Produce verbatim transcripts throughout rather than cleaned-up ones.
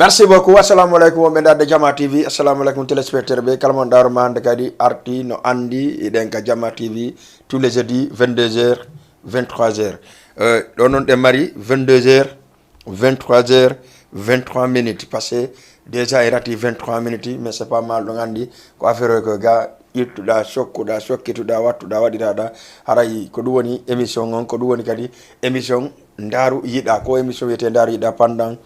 Merci beaucoup. Assalamu alaikum, wonɓe ndaarde Jama T V. Assalamu alaikum, téléspectateur ɓe. Kala mon ɗaaro ma hannde kadi arti no anndi, iɗen ka Jama T V tous les jeudis, vingt-deux heures, vingt-trois heures. Euh, ɗo noon ɗe mari vingt-deux heures, vingt-trois heures, vingt-trois minutes. Parce que déjà e rati vingt-trois minutes, mais c'est pas mal, ɗon anndi ko affaire o ko ga irtuɗa, sokkuɗa, sokkituɗa, wattuɗa, waɗiraɗa. Haray ko ɗum woni émission on, ko ɗum woni kadi émission Ndaaru Yiɗa. Ko émission wiyetee Ndaaru Yiɗa pendant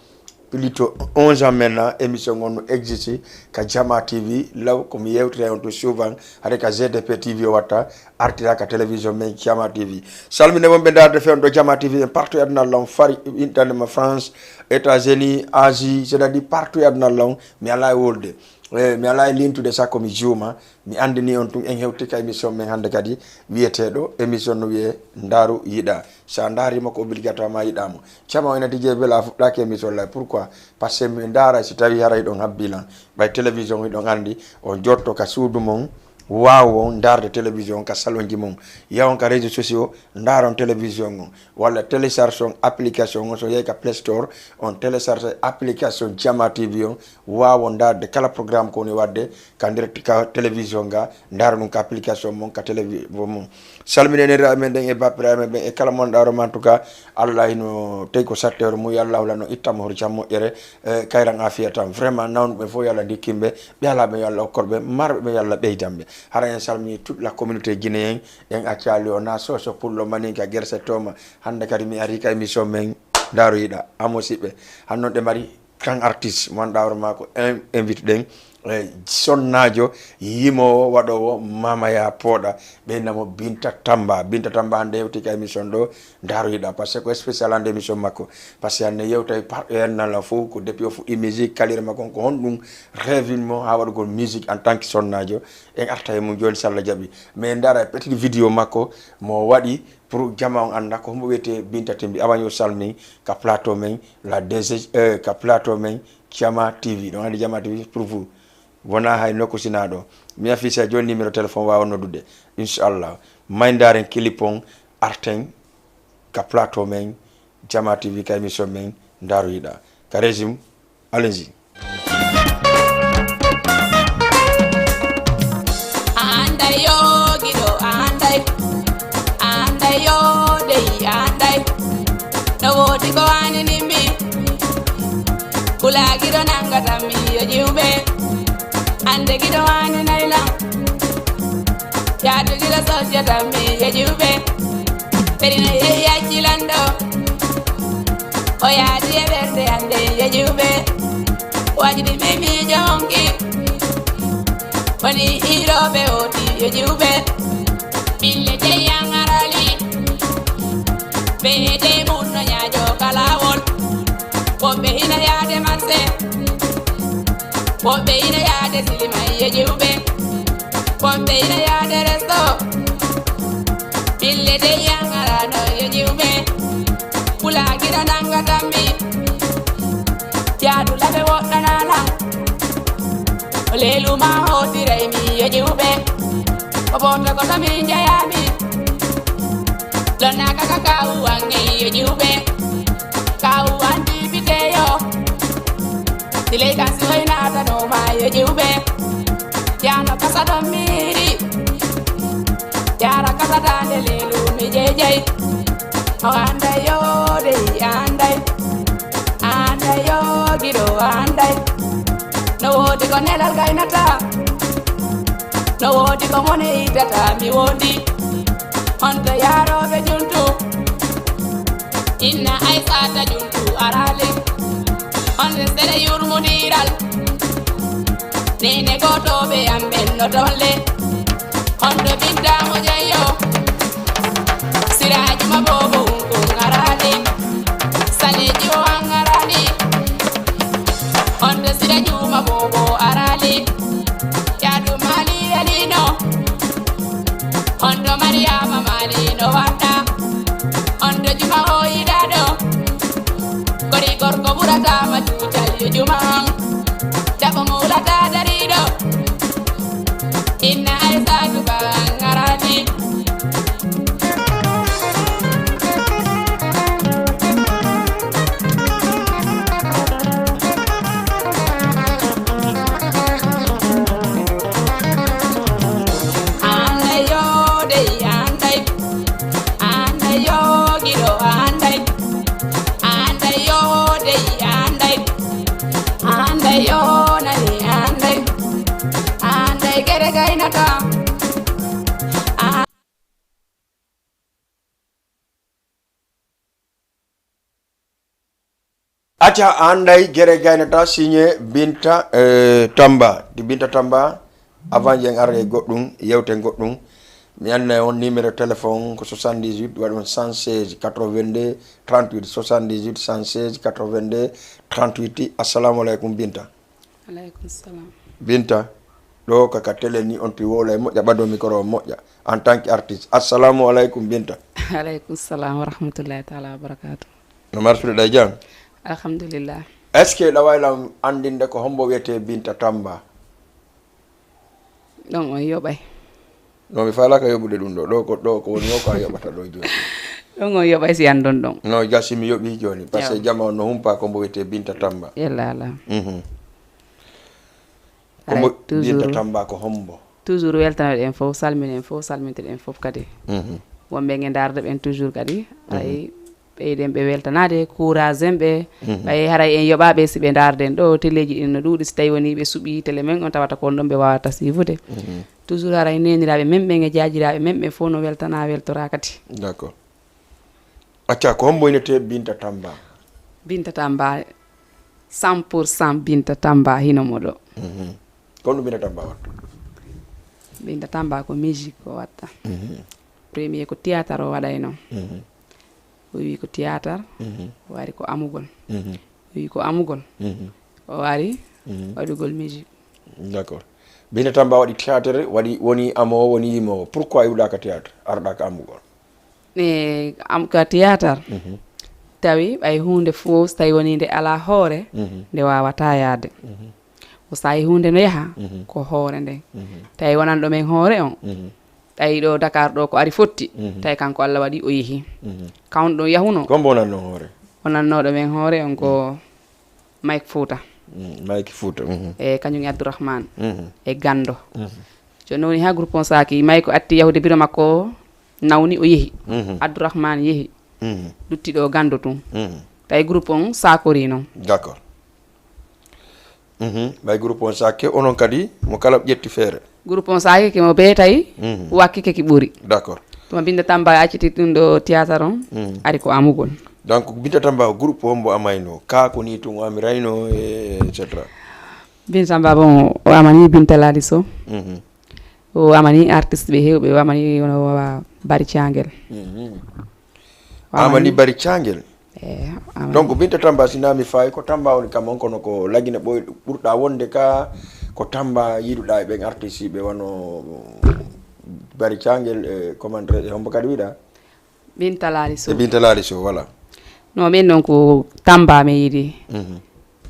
plutôt onze ans maintenant, émission on no existe ka Jama T V. Law ko mi yewtira on to souvent, hade ka G D P T V o watta, artira ka télévision men Jama T V. Salmine wonɓe ndaarde fewndo Jama T V en partout e aduna law, fari internet ma France, États-Unis, Asie, c'est-à-dire partout e aduna law, mi alaa e wolde. Eh, mi alaa e lintude sakko mi juuma, mi anndini on tun en hewti ka émission men hannde kadi wiyeteeɗo émission no wiyee Ndaaru Yiɗa. Sa ndaarima ko obligatoire ma yiɗamo. Cama o ina tijjee bela a fuɗɗaaki émission lay. Pourquoi? Parce que mi ndaara si tawi haray ɗon habbilan. Ɓay télévision hiɗon anndi, on jotto ka suudu mon, waawon ndaarde télévision ka salonji mon. Yawon ka réseaux sociaux, ndaaron télévision on. Walla télécharge on application on, so yehi ka Play Store, on télécharge application Jama T V on, waawon ndaarde kala programme ko woni waɗde ka nder ka télévision nga, ndaara ɗum ka application mon, ka télévision mon. Salmine neraɓe men ɗen e bappiraɓe men ɓen e kala mon ɗaaro ma, en tout cas, Allah hino tawi ko satteero mum, yo Allah hulano ittamo hor jam moƴƴere, e kayran afiya tan. Vraiment, nawnuɓe fof yo Allah ndikkinɓe, ɓe alaa ɓe yo Allah okkorɓe, marɓe ɓe yo Allah ɓeydanɓe. Hara en salmini toute la communauté guinéen, en accali o na soso pullo maninka gerse toma. Hannde kadi mi ari ka émission men Ndaaru Yiɗa, a musiɓɓe. Hannon ɗe mari kan artiste, mo annduɗaa hoore maa ko in-, invité ɗen, eh, sonnaajo, yimoowo, waɗoowo, Mama Ya Pooɗa, ɓe innamo Binta Tamba. Binta Tamba hannde yewti ka émission ɗo, Ndaaru Yiɗa, parce que ko spécial hannde émission makko. Parce que hannde yewtay par, en nana fof ko depuis o fuɗɗi musique, carrière makko on, ko honɗum rêve mo haa waɗugol musique en tant que sonnaajo. En arta e mum jooni, so Allah jaɓi. Mais en ndaara e petite vidéo makko mo waɗi, pour jama on annda ko hombo wiyetee Binta Tamba. Awa yo salmin ka plateau men, la D G, euh, ka plateau men, Jama T V. Ɗon anndi Jama T V pour vous. Wona hay nokku sinaa ɗo. Mi affiche jooni numéro téléphone, waawa noddude. Inchallah. May ndaaren clip on, arten ka plateau men, Jama T V, ka émission men, Ndaaru Yiɗa. Ka régime, allez-y. A anday yo giɗo, a anday. A anday yo dey, a anday. No woodi ko waanini mi. Kula giɗo nangata mi yo jiwɓe. Ande giɗo waaninay lam. Yaadu giɗo sojjata mi yo jiwɓe. Perino yehi yacci lanɗo. O yaadi e ɓernde hannde yejuɓe. Wajdi mi miijo honki. Woni hiirooɓe hooti yejuɓe. Ɓille jeyyan arali. Ɓe dey munno ñaajo kalawol. Woɓɓe hina yaade marse. Woɓɓe hina yaade silimay yejuɓe. Woɓɓe hina yaade resto. Ɓille dey yangarano yo jiwɓe. Pulaagira nanga tammi. Jaadu laɓe woɗɗanala. O leelu ma hootiray mi yo jiwɓe. O boto ko to min jayami. Lonna kaka kawu wange yo jiwɓe. Kawu wan dipiteyo. Siley kan si hoy naatano ma yo jiwɓe. Jaano kasa ɗon miiri. Jaara kasa daande leelu mi jeejey. O anday yo dey anday. Anday yo giɗo anday. No woodi ko nelal gaynata. No woodi ko mone itata mi woodi. Honto yaarooɓe juntu. Inna Aysata juntu araali. On restere yurmudiral. Nene gootooɓe am ɓen no tolle. On ɗo binta mo jeyo. Siraaji ma boobo un kun araali. Saleeji o an araali. On ɗo siraaji ma boobo araali. Yaadu Maali yalino. On ɗo Mariyaama Maali no waɗɗa. On ɗo juma o yiɗaaɗo. Kori gorko ɓurataama cuutal yo juma on. Jaɓo mo wulata dariiɗo. Inna Aysatu ba an araani. Acca, a annday gere gaynata signé Binta, eh, Tamba. Di Binta Tamba, avant yen arre goɗɗum, yewten goɗɗum. Mi annay on numéro téléphone ko soixante-dix-huit, waɗi on cent seize quatre-vingt-deux trente-huit, soixante-dix-huit cent seize quatre-vingt-deux trente-huit. Assalamu alaikum, Binta. Alaikum salam. Binta, ɗo kaka télé ni on pi wola e moƴƴa, ɓado micro on moƴƴa. En tant que artiste. Assalamu alaikum, Binta. Alaikum salam wa rahmatullahi ta'ala wa barakatuh. No marsude ɗa jam? Alhamdulillah. Est-ce que ɗa wayla andinde ko hombo wiyete Binta Tamba? Ɗon on yoɓay. No, mi faalaka yoɓude ɗum ɗo. Ɗo ko, ɗo ko woni o ko a yoɓata ɗo jooni. Ɗon on yoɓay si andon ɗon. No, gasi mi yoɓi jooni. Parce que jama on no humpa ko mbo wiyete Binta Tamba. Yalla ala. Mhm. Ko mbo Binta Tamba ko hombo? Toujours weltanoɗen fof, salminen fof, salmintoɗen fof kadi. Mhm. Wonɓe nge ndaarde ɓen toujours kadi. Mhm. Ay, ɓeyden ɓe weltanaade, courage en ɓe. Mhm. Ɓay haray en yoɓaaɓe si ɓe ndaarden ɗo, teleeji ɗin no ɗuuɗi, si tawi woni ɓe suɓii télé men on, tawata ko on ɗon ɓe waawata siifude. Mhm. Toujours haray neeniraaɓe men ɓen e jaajiraaɓe men ɓen fof no weltanaa, weltoraa kadi. D'accord. Acca, ko hombo inete Binta Tamba? Binta Tamba, cent pour cent Binta Tamba hino mo ɗo. Mhm. Ko honɗum Binta Tamba watta? Binta Tamba ko musique o watta. Mhm. Premier ko théâtre o waɗayno. Mhm. O wi ko théâtre, mhm, o ari ko amugol. Mhm. O wi ko amugol. Mhm. O ari, mhm, waɗugol musique. D'accord. Binta Tamba waɗi théâtre, waɗi, woni amowo, woni yimowo. Pourquoi iwɗaka théâtre, arɗaka amugol? E, am ka théâtre, mhm, tawi ɓay huunde fof, so tawi woni nde alaa hoore, mhm, nde waawata yaade. Mhm. Ko so tawi huunde no yaha, mhm, ko hoore nden. Mhm. Tawi wonanɗo men hoore on, mhm, tawi ɗo Dakar ɗo ko ari fotti, mhm, tawi kanko Allah waɗi o yehi. Mhm. Ka honɗum yahunoo? Ko hombo wonannoo hoore? Wonannooɗo men hoore on ko, mhm, Mike Fouta. Mm, Mike Fouta, mhm. E kañum e Abdourahmane. Mhm. E Gando. Mhm. Jooni woni haa groupe on saaki, Mike atti yahude biro makko, nawni o yehi. Mhm. Abdourahmane yehi. Mhm. Lutti ɗo Gando tun. Mhm. Tawi groupe on saakori non. D'accord. Mhm. Ɓay groupe on saake, onon kadi mo kala ƴetti feere. Groupe on saakike mo bee tawi, mhm, wakkike ki ɓuri. D'accord. Tuma Binta Tamba acciti ɗum ɗo théâtre on, mhm, ari ko amugol. Donc, Binta Tamba, groupe hombo amayno? Ka ko ni tun o amirayno, e et cetera. Binta Tamba, bon, o amani Binta Lali Sow. Mhm. O amani artiste ɓe heewɓe, o amani ono wa Bari Cangel. Mhm. Amani Bari Cangel. Eh, amani. Donc, Binta Tamba, si na mi faayi, ko Tamba woni kam on, kono ko Lagine ɓoy ɓurɗa wonde ka, ko Tamba yiɗuɗa e ɓen artiste ɓe wano Bari Cangel, e comment dirais-je, e hombo kadi wiɗa? Binta Lali Sow. E Binta Lali Sow, voilà. No, min noon ko Tamba mi yiɗi. Mhm.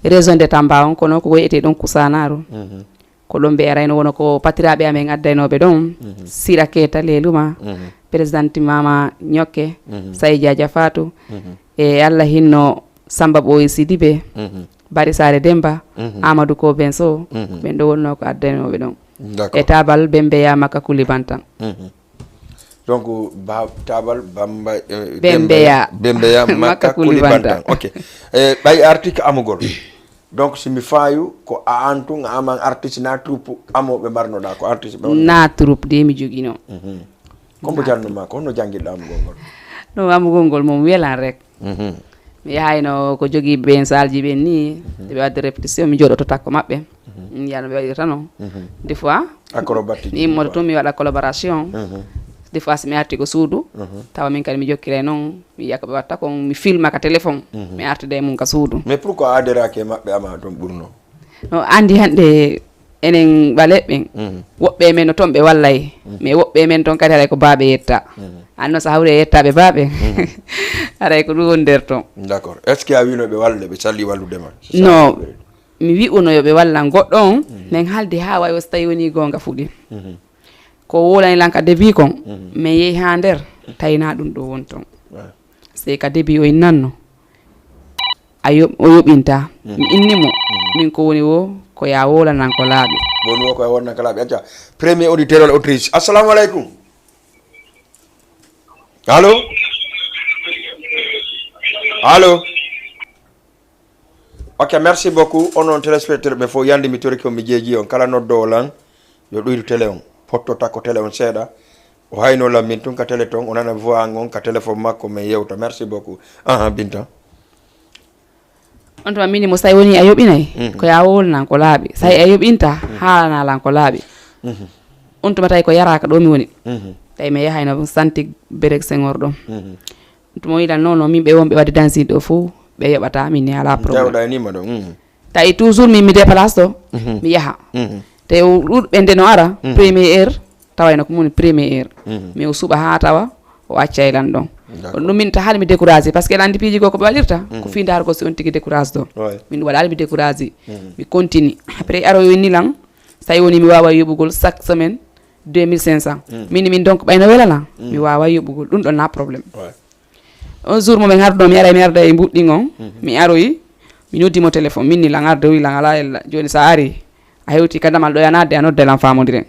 Région de Tamba on, kono ko wiyetee ɗon Kusanaaru. Mhm. Ko ɗon ɓe arayno, wono ko patiraaɓe amen addaynooɓe ɗon, mhm, Sira Keita Leluma, mhm, présidente Mama Ñokke, mhm, Saydia Diafatou, mhm, e Allah hinno Samba Ɓooyi Sidibe, mhm, Bari Saare Demba, mhm, Amadou Ko Benso, mhm, ɓen ɗo wonnoo ko addaynooɓe ɗon. D'accord. E taabal Bembeya Makka Koulibantan. Mhm. Donc, ba, taabal Bamba, eh, Bembeya. Bembeya Makka Makka Koulibantan. Koulibantan. Ok. Eh, ɓay arti ko amugol. Donc, si mi faayu, ko a an tun, a aman artiste na troupe amoɓe mbarnoɗa, ko artiste ɓe woni? Na troupe de mi joginoo. Mhm. Ko mbo jannuma, ko honno janngirɗa amugol ngol? No, amugol ngol moom welan rek. Mhm. Mi yahayno ko jogii ɓen salji ɓen ni, mhm, ɓe wadde répétition, mi jooɗoto takko maɓɓe. Mhm. Mi yiya no ɓe waɗirta non. Mhm. Des fois, acrobatique mi immoto tun, mi waɗa collaboration. Mhm. Des fois, si mi arti ko suudu, mhm, tawa min kadi mi jokkiray non, mi yiya ko ɓe watta kon, mi filma ka téléphone, mhm, mi artida e mum ka suudu. Mais pourquoi a adéraki e maɓɓe ama toon ɓurno? No, anndi hannde enen ɓaleeɓe ɓen, mhm, woɓɓe e men no toon ɓe wallay, mhm, mais woɓɓe e men toon kadi haray ko baaɓe yetta. Mhm. Anno so hawri e yettaaɓe baaɓe, mhm, haray ko ɗum woni nder toon. D'accord. Est-ce que a wiino ɓe walle, ɓe calli wallude ma? C'est ça. No, mi wi'uno yo ɓe wallan goɗɗo on, mhm, min haaldi haa wayi o so tawi woni goonga fuɗi. Mhm. Ko wowlani lan ka début kon, mhm, min yehi haa nder, tawi na ɗum ɗo woni toon. Ouais. C'est ka début o innanno. A yoɓ-, o yoɓinta. Mhm. Mi inni mo. Mhm. Min ko woni wo, ko ya wowlanan ko laaɓi. Ko woni wo, ko ya wowlanan ko laaɓi. Acca. Premier auditeur walla auditrice. Assalamu alaikum. Allô? Allô? Ok, merci beaucoup. Onon téléspectateur ɓe fof, yande mi torike on, mi jeeji on. Kala noddowo lan, yo ɗuytu télé on. Potto takko télé on seeɗa. O hayno lan min tun ka télé ton, o nana voix an on ka téléphone makko, min yewta. Merci beaucoup. Aha, Binta. On tuma mini mo, so tawi woni a yoɓinay, ko ya wowlnan ko laaɓi. So tawi a yoɓinta, haalana lan ko laaɓi. On tuma tawi ko yaraaka ɗo mi woni. Tawi mi yahayno santi berek sengor ɗo. On tuma o yilan non non min ɓe wonɓe wadde dansi ɗo fof ɓe yoɓata min ni ala problème. Jawɗa e nima ɗo. Tawi toujours min mi déplace ɗo, mi yaha. Te o ɗuɗɓe nde no ara premier heure, tawayno ko moni premier heure. Mais o suɓa ha tawa o accay lan ɗon. Kono ɗum min ta haali mi découragé, parce que lan anndi piiji goo ko ɓe waɗirta ko fii ndaargol si on tigi découragé ɗo. Min waɗaali mi découragé. Mi continue. Après aroy ni lan, so tawi woni mi waawa yoɓugol chaque semaine deux mille cinq cents. Min min donc ɓayno wela lan, mi waawa yoɓugol ɗum ɗon na problème. Un jour mo min harduno mi aray mi arda e mbuɗɗin on, mi aroyi mi noddi mo téléphone, min ni lan arde wi lan ala ella. Joni sa ari a hewti ka damal ɗo yanade a nodde lan famodiren.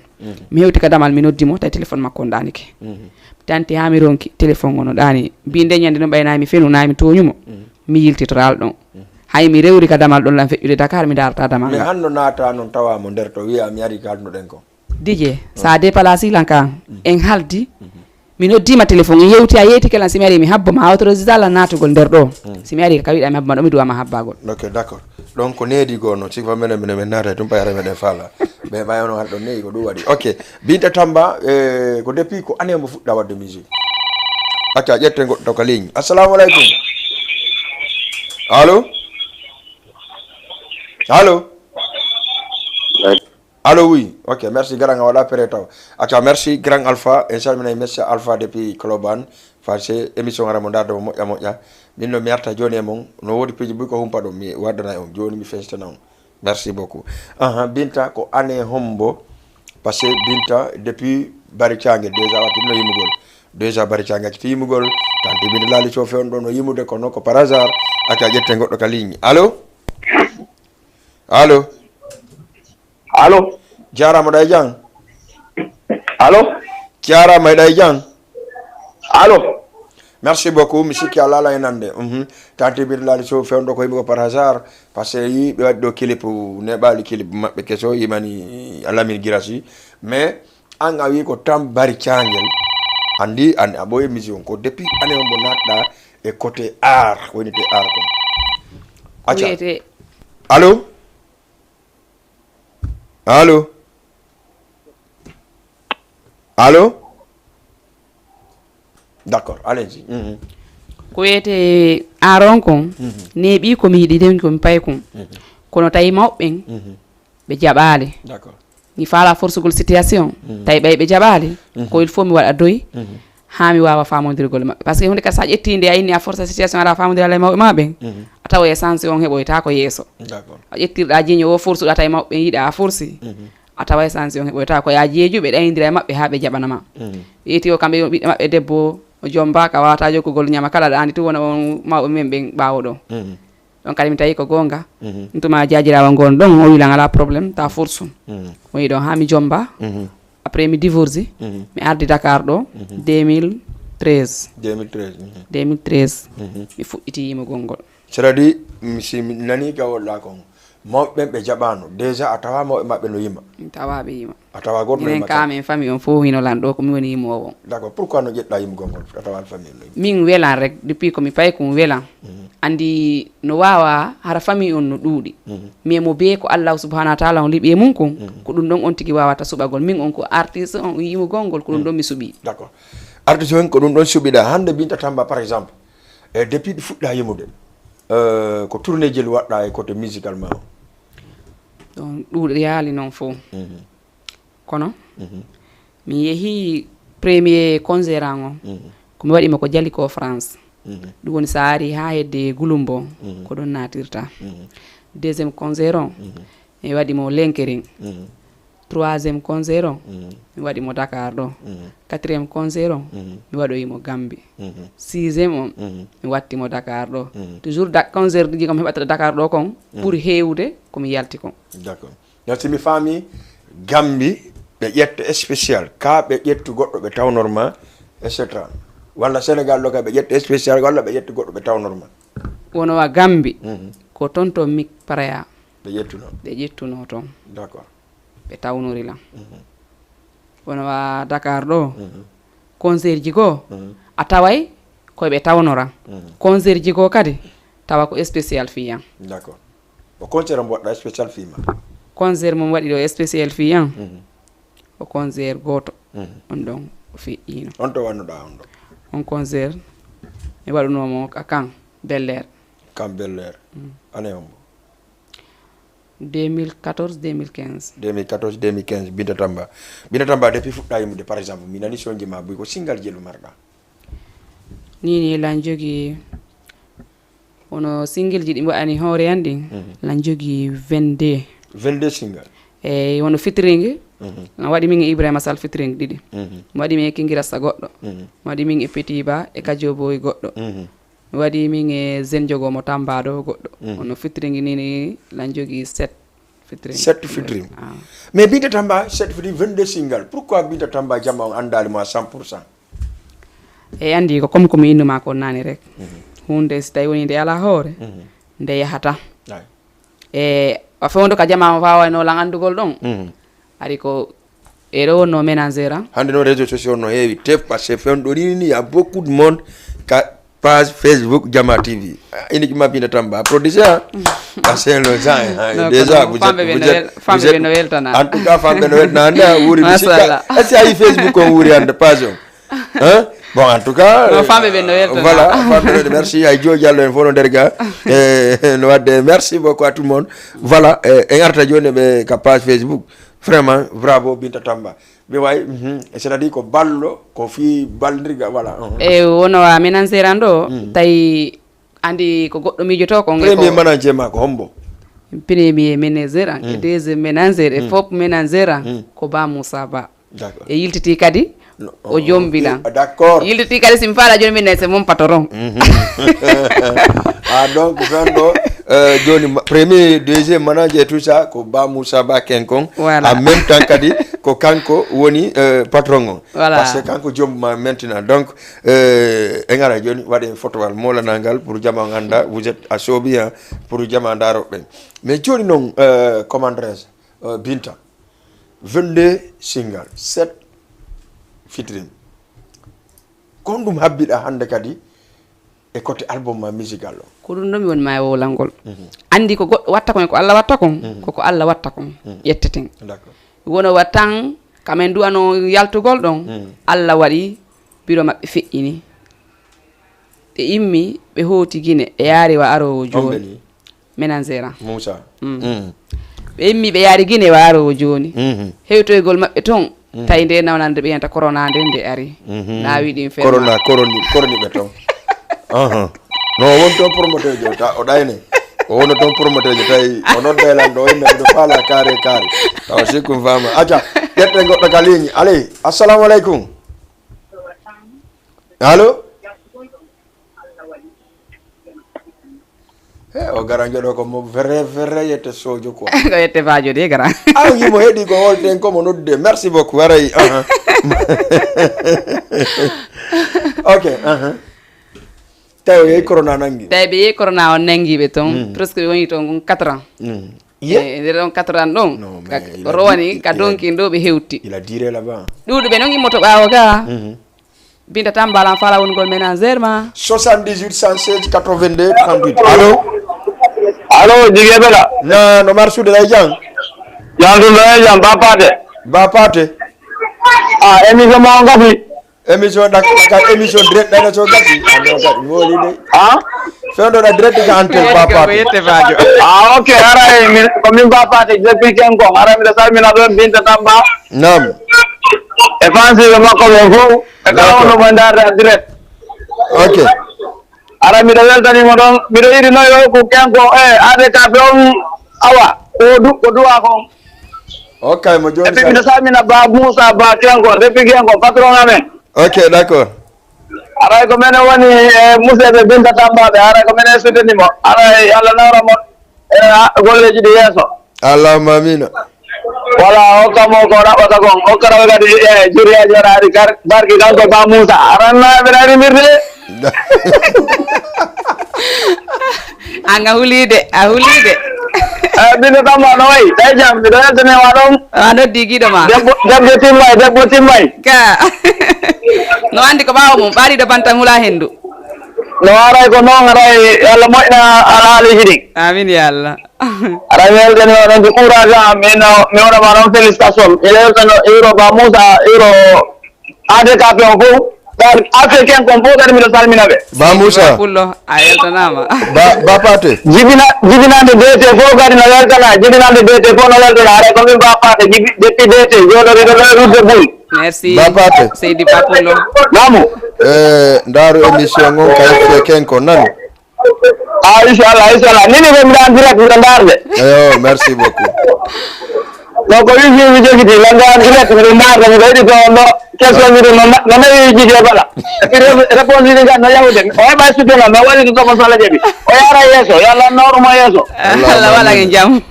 Mi hewti ka damal mi noddi mo tawi téléphone makko on ɗanike. Tanti ha mi ronki téléphone on o ɗani, mbi nde ñande ɗum ɓayna mi fenu na mi toñumo. Mi yiltitoral ɗon, hay mi rewri ka damal ɗon lan feƴƴude Dakar mi darata damal. Mais ngal hanno naata noon tawa mo nder to wiya mi ari ka addunoɗen ko. Dije, sa déplacé lan kan en haldi. Mi noddima téléphone en yewti a yeytike lan, si mi ari mi habbo ma autorisé lan natugol nder ɗo. Si mi ari ka wiɗa mi habbo ma ɗo mi duwa ma habbagol. Ok, d'accord. Donc ko needi goo noon siko menen minen min naata e tum ɓayara meɗen faala. Ɓe ɓay onon haɗa ɗon neyi ko ɗum waɗi. Ok. Binta Tamba, eh, ko depuis ko année mo fuɗɗa wadde musique? Acca ƴette goɗɗo ka ligne. Assalamu aleykum. Allo? Allo? Allo, oui. Ok, merci grand, a waɗa pere taw. Acca, merci grand Alpha, en calminay monsieur Alpha depuis Koloban. Parce que émission ara mo darde mo moƴƴa moƴƴa. Min no mi arta joni e mon, no wodi piiji buy ko humpa ɗum mi waddana on joni mi festana on. Merci beaucoup. Aha, Binta ko année hombo? Parce que Binta depuis bari cange déjà wati no yimugol. Déjà bari cange ci yimugol. Tanti Binta lali so fe on ɗo no yimude kono ko par hasard. Acca ƴette goɗɗo ka ligne. Allo? Allo? Allo? Jarama ɗay jang. Allo? Jarama e ɗay jang. Allo? Merci beaucoup, mi sikki a lala e nande. Mhm. Tanti Birlali so fewndo ko yimɓe ko par hasard, parce que yi ɓe waɗi ɗo clip, neɓali clip maɓɓe keso yimani Alamin Girasi. Mais an a wi ko tan bari cangel. Andi an a ɓoye mission ko depuis année on mo natɗa e côté art, woni te art ko. Acca. Wiyete Allo? Allo? Allo? D'accord, allez-y. Mhm. Ko wiyete art on kon, neeɓi ko mi yiɗi den ko mi pay kon. Kono tawi mawɓe ɓen, ɓe jaɓaali. D'accord. Mi faala forsugol situation. Tawi ɓay ɓe jaɓaali, ko il faut mi waɗa doy. Ha mi waawa faamondirgol e maɓɓe. Parce que hunde kadi so a ƴetti nde a inni a forsa situation aɗa faamondira e mawɓe ma ɓen, a tawa e sens on heɓoyta ko yeeso. D'accord. A ƴettirɗa jiño o forsuɗa tawi mawɓe ɓen yiɗa a forsi. A tawa e sens on heɓoyta ko ya jeejuɓe ɗayindira e maɓɓe ha ɓe jaɓana ma. Ɓe ƴetti o kamɓe yo ɓiɗɗo maɓɓe debbo o jomba ka wawata jokkugol ñama kala ɗa andi tun wona on mawɓe men ɓen ɓawo ɗo. Ɗon kadi mi tawi ko goonga. Ɗum tuma jaajiraawo ngoon ɗon o wilan alaa problème ta force. Woni ɗon haa mi jomba. Après mi divorce. Mi ardi Dakar ɗo deux mille treize. Deux mille treize. Deux mille treize. Mi fuɗɗiti yimugol ngol. C'est-à-dire mi si mi nani gawolɗa kon mawɓe ɓen ɓe jaɓano déjà a tawa mawɓe maɓɓe no yima. Mi tawa ɓe yima. A tawa goto no yima ka. Minen ka min famille on fof hino lan ɗo ko mi woni yimoowo on. D'accord, pourquoi no ƴeɗɗa yimugol ngol a tawa famille on no yima? Min welan rek depuis ko mi payi ko mi welan. Andi no wawa hara famille on no ɗuuɗi. Mais mo be ko Allahu subhanahu wa taala on liɓi e mum kon ko ɗum ɗon on tigi wawata suɓagol min on ko artiste on yimugol ngol ko ɗum ɗon mi suɓi. D'accord. Artiste on ko ɗum ɗon suɓiɗa hande Binta Tamba par exemple. E depuis ɗi fuɗɗa yimude euh, ko tourné jel waɗɗa e côté musicalement o? Ɗum ɗuuɗi yaali noon fof. Kono mi yehi premier concert an o ko mi waɗi mo ko jali ko France. Ɗum woni so a ari ha hedde gulumbo ko ɗon natirta. Deuxième concert o mi waɗi mo lenkerin. Troisième concert o mi waɗi mo Dakar ɗo. Quatrième concert o mi waɗoyi mo Gambi. Sixième o mi watti mo Dakar ɗo. Toujours concert ji kam heɓata Dakar ɗo kon ɓuri hewde ko mi yalti kon. D'accord. Donc si mi faami Gambi ɓe ƴetta spécial ka ɓe ƴettu goɗɗo ɓe tawnorma et cetera. Walla Sénégal ɗo ka ɓe ƴetta spécial walla ɓe ƴettu goɗɗo ɓe tawnorma? Wono wa Gambi ko ton to mik paraya ɓe ƴettuno. Ɓe ƴettuno ton. D'accord. Ɓe tawnori lan. Wono wa Dakar ɗo concert ji goo a taway koye ɓe tawnora. Concert ji goo kadi tawa ko spécial fii an. D'accord. Ko concert mo waɗɗa spécial fii ma? Concert mo mi waɗi ɗo spécial fii an, mhm, ko concert gooto, mhm, on ɗon o feƴƴiino. On to wannuɗa on ɗo? On concert mi waɗunoomo ka Kan Bel-Air. Kan Bel-Air. Mm. Année hombo? Deux mille quatorze, deux mille quinze. Deux mille quatorze, deux mille quinze, Binta Tamba. Binta Tamba, depuis fuɗɗa yimɓe, par exemple, mi nani sonji ma buy ko single ji ɗo marɗa? Ni ni lan jogi wono single ji ɗi mbaɗani hoore an ɗin, mhm, lan jogi vingt-deux. Vingt-deux single? Eyi, wono featuring. Mhm. Mi waɗi min e Ibrahima Sall featuring ɗiɗi. Mhm. Mi waɗi min e Kingi Rasta goɗɗo. Mhm. Mi waɗi min e Petit Ba e Kajoboy goɗɗo. Mhm. Mi waɗi min e Zen Jogo mo Tamba ɗo goɗɗo. Mhm. Wono featuring ni ni lan jogi sept featuring. Sept featuring. Ah. Mais Binta Tamba, sept featuring, vingt-deux single. Pourquoi Binta Tamba jama on andaali mo à cent pour cent? E andi ko comme ko mi innuma ko nani rek. Mhm. Hunde si tawi woni nde ala hoore, mhm, nde yahata. Ay. E a fewndo ka jama o fawayno lan andugol ɗon. Mhm. Ari ko e ɗo wonno ménagère an. Hande noon réseau social no heewi tef parce que fewndo ɗini ni y a beaucoup de monde ka page Facebook Jama T V. Iniki ma Binta Tamba producer, hein? Parce que le gens, hein, déjà vous êtes, vous êtes, vous êtes, en tout cas famɓe no weltana nda wuuri mi sikka est-ce que ayi Facebook on wuuri hande page on? Hein? Bon, en tout cas, non, famɓe ɓe no weltana. Voilà, famɓe no, merci ay Joe Diallo en fof no nder ga. Eh, no wadde merci beaucoup à tout le monde. Voilà, eh, en arta joni ɓe ka page Facebook. Vraiment bravo Binta Tamba. Ɓe wawi, mhm, c'est-à-dire ko ballo ko fi baldirga, voilà, mhm. E wono a ménagère an ɗo, mm, tawi andi ko goɗɗo mijoto ko premier manager ma ko hombo? Premier manager an e, mm, deuxième manager e, mm, fop manager an, mm, ko Ba Moussa Ba. D'accord. E yiltiti kadi o jombina. D'accord. Yiltiti kadi si mi faala jombina c'est mon patron. Mhm. Ah, donc fewndo, euh, joni ma- premier deuxième manager tout ça ko Ba Moussa Ba Kenkon. Voilà. En même temps kadi ko kanko woni, euh, patron on. Voilà. Parce que kanko jombuma maintenant. Donc, euh, en ara joni waɗe fotowal molanangal pour jama on anda vous êtes à Sobi, hein, pour jama ndaroɓe. Mais joni noon, euh, commandresse, euh, Binta, vingt-deux single, sept featuring. Ko honɗum habbiɗa hannde kadi e côté album ma musical o? Ko ɗum ɗo mi woni ma e wowlangol. Mhm. Anndi ko goɗɗo watta kon e ko Allah watta kon, mhm, koko Allah watta kon, mhm, ƴetteten. D'accord. Wono wa tan, kamen du'ano yaltugol ɗon, mhm, Allah waɗi biro maɓɓe feƴƴini. Ɓe immi, ɓe hooti Gine, ɓe yaari wa aroowo jooni. Ménagère an. Moussa. Mm. Mm. Ɓe immi ɓe yaari Gine wa aroowo jooni. Mhm. Hewtoygol maɓɓe toon, mm, tawi nde nawnande ɓe yanta corona nde nde ari. Mhm. Naawi ɗin ferma. Corona, coroni, coroni ɓe toon. Ahan. No o woni toon promoteur jo, ta o ɗayne. O wono toon promoteur jo, tawi o nodda e lanɗo, o inna miɗo faala kaare kaare. Tawa sikkum fama. Aca, ƴette goɗɗo ka ligne. Aley, assalamu aleykum. Allo? He, o gara joɗo ko mo vrai vrai yette sojo quoi. Ko yette bajo de gara. Aw yimo heɗi ko holten ko mo nodde. Merci beaucoup. Waray. Aha. Ok, aha. Tawi o yehi corona nangi. Tawi ɓe yehi corona on nangi ɓe toon. Mm. Presque ɓe woni toon kon quatre ans. Mm. Ye? E nder ɗon quatre ans ɗon. Non, mais il a rowani dit- ka il a- donkin ɗo ɓe hewti. Il a duré là-bas. Ɗuɗuɓe noon immoto ɓaawo ga. Mhm. Binta Tamba lan fala woni gol ménagère ma. Soixante-dix-huit cent seize quatre-vingt-deux trente-huit. Allo? Allo, Jigee Bela. Na no mar suude lay jang? Jang ɗum ɗo e jam, Ba Paate. Ba Paate. Ah, émission mo on gasi. Émission ɗak ɗakal émission direct ɗana so gasi. Ano gasi woli de. Ah? Fewndo da direct ka antenne Ba Paate. Yette bajo. Ah, ok, aray min ko min Ba Paate depuis Kenkon. Aray miɗo salmina ɗon Binta Tamba. Naam. E fansiɓe makko ɓen fof. E kala wonɗo mo e ndaarde en direct. Ok. Ara miɗo weltanimo ɗon, miɗo yiɗi noyo ko Kenko e A D K P on, awa ko du ko duwa kon. Ok, mo joni. Epi miɗo salmina Ba Moussa Ba Kenko, depuis Kenko patron amen. Ok, d'accord. Aray ko menen woni e museɓe Binta Tambaɓe, aray ko menen suddanimo. Aray Allah nawra mo e golleji ɗi yeeso. Allahumma amina. Wala hokka mo ko raɓɓata kon, hokka raɓe kadi e juriyaji waɗa ari kar barki kanko Ba Moussa. Aranna ɓe ɗa rimirde. An a hulide, a hulide. Eh, Binta Tamba no wayi, tawi jam, miɗo weltane wa ɗon. A noddi giɗo ma. Debbo, debbo timmay, debbo timmay. Ka. No andi ko ɓawo mum, ɓaɗiɗo bantan hula hendu. No haray ko noon, haray yo Allah moƴƴina alhaaliiji ɗin. Amin ya Allah. Haray mi weltani oɗon ko courage am, mi no, mi waɗa ma noon félicitation. Mi weltano Euro Ba Moussa, Euro A D K P on fof. Kadi Africain kon fof kadi miɗo salmina ɓe. Ba Moussa. Ba Pullo, a weltanaama. Ba, Ba Pate. Jibina-, jibinande D T fof kadi no weltana, jibinande D T fof no weltana. Haray ko min Ba Pate, jibi-, depuis D T, jooɗoriɗo ɗo e Route de Boule. Merci. Ba Pate. Seydi Ba Pullo. Mamu. Eh, ndaaru émission on kay fe ken ko nani. Ah, inchallah, inchallah. Nini ko mbiɗa en direct, mbiɗa ndaarde. Eyo, merci beaucoup. Donc, ko wifi mi jogiti, lan mbiɗa en direct, mbiɗa ndaarde, mbiɗa heɗi to on ɗo. Question mbiɗa no na-, no nawi Jiji e Bala. Réponse ɗi kan no yahude. O heɓa studio noon, mi waɗi ko Sala Jabi. O yaara yeeso, yo Allah nawru mo yeeso. Allah waɗa en jam.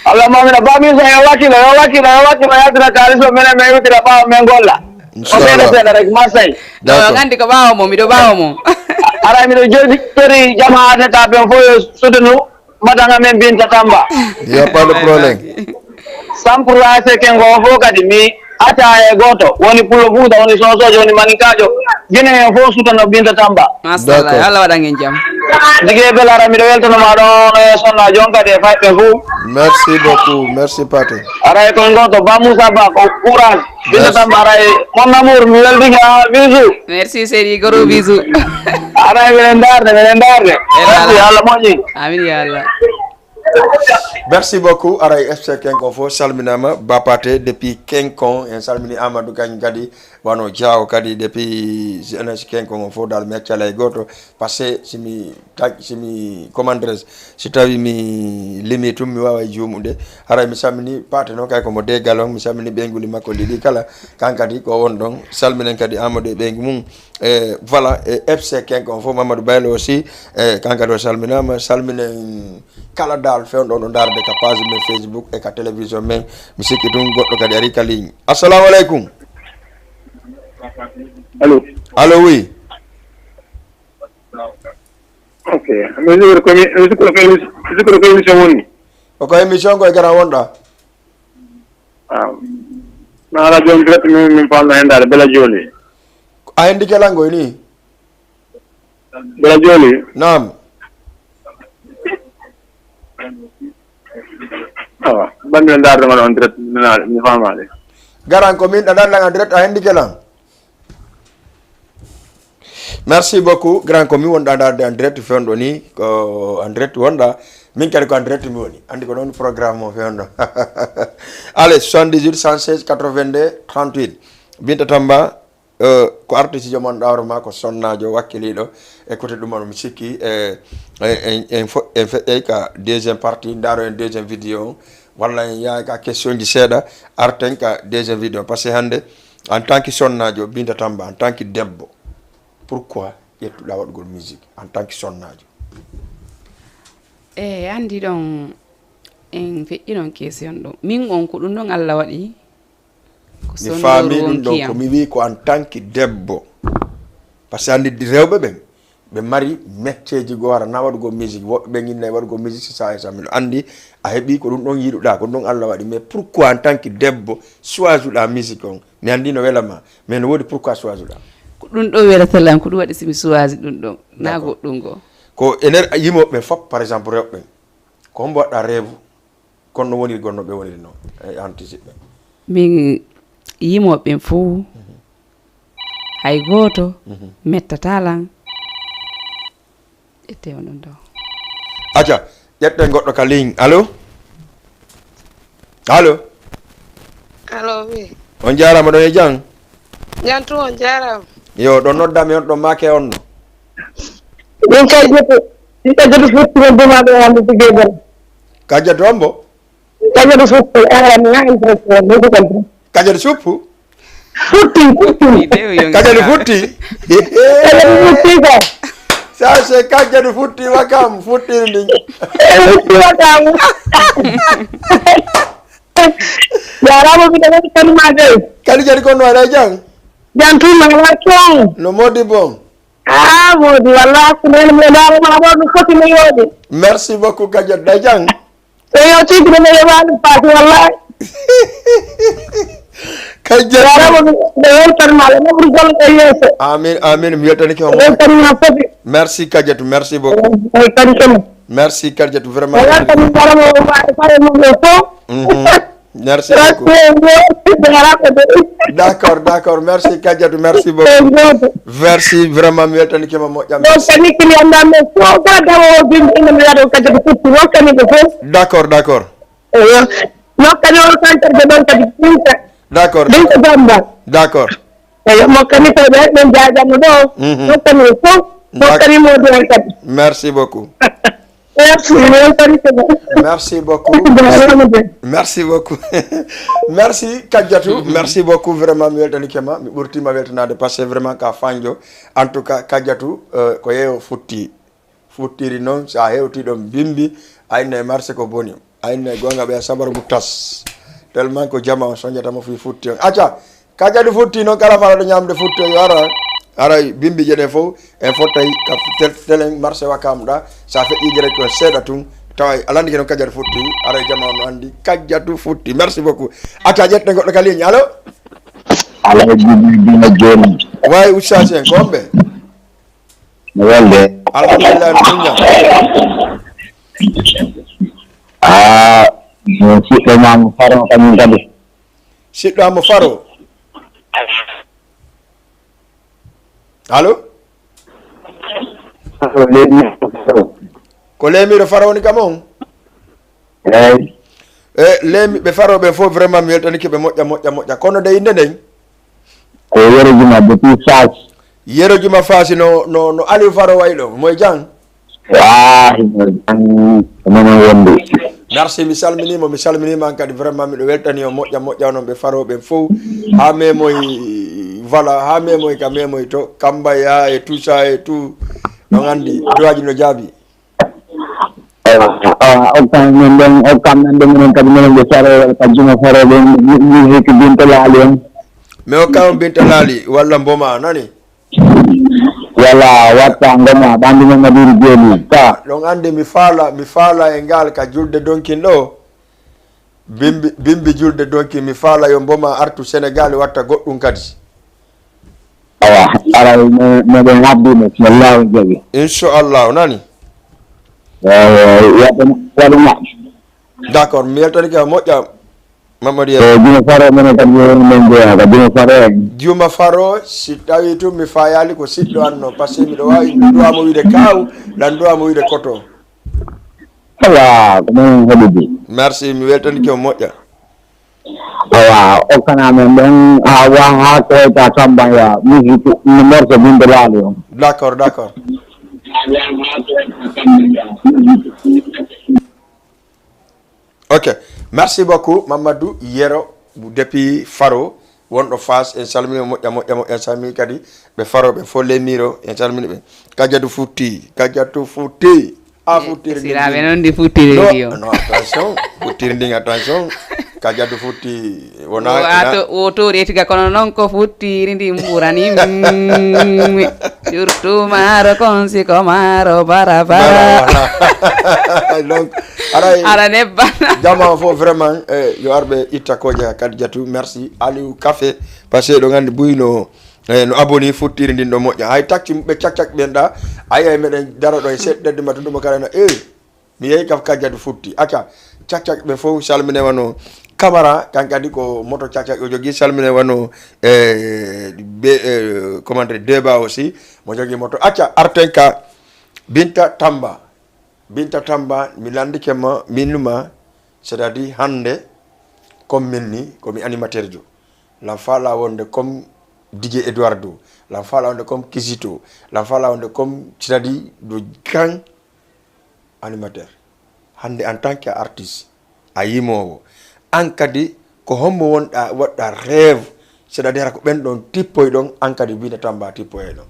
Allah mamina, Ba Moussa, yo wakkilo, yo wakkilo, yo wakkilo, yaltina kaalis o, minen min iwtira ɓaawo, min golla. Inchallah. O seeɗa seeɗa rek, Marseille. D'accord. Yo gandi ko ɓaawo mo, miɗo ɓaawo mo. Haray miɗo jooɗi, tori jama A D K ɓen fof yo sudunu, madame amen Binta Tamba. Il y a pas de problème. Cent pour cent A S C Kengo o fof kadi, mi acca e gooto. Woni Pullo Fuuta, woni Soosoojo, woni Maninkaajo. Gine heen fof sutano Binta Tamba. Machallah, d'accord. Yo Allah waɗan en jam. Jigi e belara, miɗo weltano ma ɗon e sonna jon kadi e fayɓe fof. Merci beaucoup, merci Paté. Aray kon gooto, Ba Moussa Ba, ko courage. Merci. Binta Tamba, aray, mon amour, mi weltike, ah, bisous. Merci, chéri, gros bisous. Aray, miɗen ndaarde, miɗen ndaarde. E merci, Allah. Allah moƴƴi. Amin, ya Allah. Merci beaucoup, aray F C Kenkon fof salminaama, Ba Paté depuis Kenkon, en salmini Amadou Gagne kadi, wano Diaw kadi depuis jeunesse Kenkon on fof dal mi accala e gooto, parce que si mi tag-, si mi comment dirais-je, si tawi mi limi tum mi waaway juumude, haray mi salmini Paté noon kay ko mo de galon, mi salmini ɓeynguuli makko ɗiɗi kala, kan kadi ko won ɗon, salminen kadi Amadou e ɓeyngu mum, e voilà, e F C Kenkon fof, Mamadou Baylo aussi, e kan kadi o salminaama, salminen kala dal fewndo ɗo ndaarde ka page men Facebook e ka télévision men. Mi sikki tun goɗɗo kadi ari ka ligne. Assalamu aleykum. Allô. Allô, oui. Ok. Mi sikki ko mi, mi sikki ko émission, mi sikki ko émission woni. Ko ko émission ko e gara wonɗa. Ah. Na radio on direct min, min faamno hen dal bela joli. A hendi kelango ni? Bela joli. Naam. Awa, bannde ndaarde ngal on direct, mi, mi faamaade. Garan ko min ɗaɗan lan en direct, a hendi kelan. Merci beaucoup, grand, ko min wonɗa ndaarde en direct fewndo ni, ko en direct wonɗa. Min kadi ko en direct mi woni. Andi ko noon programme mo fewndo. Allez, soixante-dix-huit, cent seize, quatre-vingt-deux, trente-huit. Binta Tamba, Eh, ko artiste joom on ɗawro ma ko sonnaajo wakkiliiɗo e côté ɗum on, mi sikki, eh, eh, en, en fo-, en feƴƴay ka deuxième partie, ndaaro en deuxième vidéo on, walla en yahay ka question ji seeɗa, arten ka deuxième vidéo on. Parce que hannde, en tant que sonnaajo, Binta Tamba, en tant que debbo, pourquoi ƴettuɗa waɗugol musique en tant que sonnaajo? Eh, anndi ɗon, en feƴƴi ɗon question ɗo. Min on, ko ɗum ɗon Allah waɗi. Ko mi sondoru faami ɗum wonki ɗon, yam. Ko mi wi'i ko en tant que debbo. Parce que anndi rewɓe ɓen, ɓe mari metteeji goo, hara na waɗugol musique. Woɓɓe ɓen inna e waɗugol musique, si sa e sa miɗo anndi a heɓi ko ɗum ɗon yiɗuɗa, ko ɗum ɗon Allah waɗi. Mais pourquoi en tant que debbo choisiruɗa musique on? Mi anndi no wela ma, mais no woodi pourquoi choisiruɗa? Ko ɗum ɗon welata lan, ko ɗum waɗi si mi choisi ɗum ɗon. Na d'accord. Goɗɗum goo. Ko ene yimoɓe ɓen fof, par exemple, rewɓe ɓen. Ko hombo waɗɗa rêve? Kono no woniri gonno ɓe woniri noon e anticipe. Min yimooɓe ɓen fof, hay gooto mettataa lan. Ƴettee on ɗon ɗo. Acca, ƴetten goɗɗo ka ligne. Allo? Allo? Allo, oui. On jaaraama, ɗon e jam? Jam tun, on jaaraama. Yo, ɗon noddami on, ɗon maake on no? Min kay jeto, min kay jeto fotti men duma ɓe hande tigi e bala. Kajjatu hombo? Kajjatu futti, eh, mi yahi presque, mi ko kan. Kajjatu suppu? Futti, futti. Kajjatu futti? Kajjatu futti ka. Ça, c'est Kajjatu futti wa kam, futti ni. Eh, futti wa kam. Jaaraama, mi ɗaɓɓi kanuma dey. Kadi jadi kono waɗa jam? Jam tuma wa kam. No modi bon? Ah, modi, wallahi, ko nene mi ndaarama ɗo, no foti no yooɗi. Merci beaucoup, Kajjatu. Ɗa jam? E yo tigre no yeɓaani paati, wallahi. Eyyi, jarama. Jarama, mi weltanima Allah, mofru golle ɗe yeeso. Amin, amin, mi weltanike Mi homo. Weltanima foti. Merci Kadiatou, merci beaucoup. Weltanike ma. Merci Kadiatou, vraiment. Mi weltanima jarama o waɗa faye mum o fof. Mhm. Merci beaucoup. Jarama de. D'accord, d'accord, merci Kadiatou, merci beaucoup. Merci vraiment, mi weltanike ma moƴƴa. Ɗon kadi kili annda men fof kala dawa o bimbi ina mi waɗa o kadi ko futti wokkani ɓe fof. D'accord, d'accord. Eyo. Nokkani o kankerde ɗon kadi binta. D'accord. Binta Bamba. D'accord. Eyo mokkani ko ɓe ɓen jaajano ɗo. Mhm. Nokkani o fof. D'accord. Nokkani mo ɗon kadi. Merci beaucoup. Merci, mi weltanike ma. Merci beaucoup. Jarama de. Merci beaucoup. Merci Kadiatou, merci beaucoup, vraiment mi weltanike ma, mi ɓurtima weltanade parce que vraiment ka fanjo. En tout cas Kadiatou, euh, ko yeeyo futti. Futtiri noon sa hewti ɗon bimbi, ayno e marché ko boni. Ayno e gonga ɓe sabar mu tas. Tellement ko jama on soñatama fi futti on. Acca, Kadiatou futti noon kala falaɗo ñamde futti o yo ara. Ara bimbi jeɗe fof en fottay ka tel- telen marché wakam ɗa. Sa feƴƴi direct on seeɗa tun. Tawa alandi ke noon Kadiatou futti. Ara jama on no andi Kadiatou futti. Merci beaucoup. Acca ƴetten goɗɗo ka ligne. Allo? Alhaji Dina Joni. Way ustaas en ko homɓe? No welde. Alhamdulillah no muñña. Ah, siɗɗo ma mo faro kañum kadi. Siɗɗo amo faro. Allo? Ko leemiro faro woni kam on? Eyi. E leemi ɓe faro ɓen fof vraiment mi weltanike ɓe moƴƴa moƴƴa moƴƴa kono de innde nden? Ko Yero Juma depuis Fass. Yero Juma Fass no no no Aliou Faro wayɗo moye jang? Wa hino jang. Ko menen wondi. Merci, mi salminima, mi salminima an kadi vraiment miɗo weltani on moƴƴa moƴƴa onon ɓe faro ɓen fof. Ha memoy voilà, ha memoy ka memoy to Kambaya e tout ça et tout. Ɗon andi duwaji no jaabi. Ewa, ewa, okkan men ɗon, okkan men ɗon minen kadi minen ɓe faro ka juma faro ɓen. Musique binta laali on. Mi okka on binta laali walla mboma nani? Wala watta ngoma ɓandu men madiri jeli ta. Ɗon andi mi faala mi faala e ngal ka julde donkin ɗo. Bimbi bimbi julde donkin mi faala yo mboma artu Sénégal watta goɗɗum kadi. Awa, aray meɗen habbino so law jaɓi. Inchallahu nani. Waɗa waɗa. D'accord mi weltanike a moƴƴa. Mamadou Yero. Juma faro menen kadi men jeeya ko juma faro en. Juma faro si tawi tun mi fayali ko siɗɗo an noon par ce que miɗo wawi mi duwamo wiide kaw lan duwamo wiide koto. Awa ko menen heɓidi. Merci mi weltanike o moƴƴa. Awa okkana men ɗon ha wa ha koyta kambaya musique no morso binde laali on. D'accord d'accord. Ok, merci beaucoup Mamadou Yero depuis Faro wonɗo Fass en salmini moƴƴa moƴƴa moƴƴa en salmini kadi ɓe Faro ɓe fof lemiro en salmini ɓe. Kajatu futti kajatu futti. A futtiri Siraɓe noon ndi futtiri ndi o. Non attention futtiri ndin attention. Kajatu futti wona Wato wotori etiga kono noon ko futtiri ndi mburani surtout maaro kon si ko maaro bara bara. Donc aray Ara nebbana. Jama o fof vraiment eh, yo arɓe itta kooƴe ha Kadijatu merci Aliou Café parce que ɗo gandi buy no eh, no aboni futtiri ndin ɗo moƴƴa hay tacci ɓe cakcak ɓen ɗa ayi ay meɗen daro ɗo e seɗɗedde ma tundumo kala no e mi yehi kaf Kadijatu futti acca cakcak ɓe fof salmine wano Camara kan kadi ko moto cakcak o jogui salmine wano e be comment dire deba aussi mo jogui moto acca arten ka Binta Tamba. Binta Tamba mi landike ma min numa c'est-à-dire hande comme min ni komi animateur jo lan fala wonde comme DJ Eduardo lan fala wonde comme Kizito lan fala wonde comme c'est-à-dire ɗo kan animateur hande en tant que artiste a yimowo an kadi ko hombo wonɗa waɗɗa rêve c'est-à-dire ko ɓen ɗon tippoy ɗon an kadi Binta Tamba tippoye ɗon.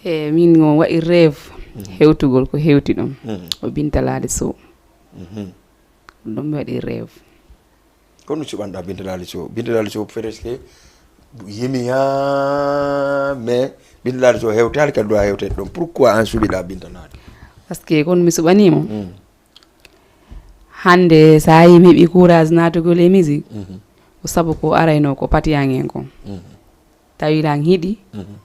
E min on waɗi rêve hewtugol ko hewti ɗum o Binta Laali Sow. Ɗum mi waɗi rêve. Kono suɓanɗa Binta Laali Sow Binta Laali Sow presque yimiya mais Binta Laali Sow hewtali ka duwa hewtede ɗon pourquoi an suɓiɗa Binta Laali? Parce que kono mi suɓanimo. Hannde, so a yii mi heɓi courage naatugol e musique, mhm, ko sabu ko arayno ko patiyan en kon. Mhm. Tawi lan hiɗi, mhm,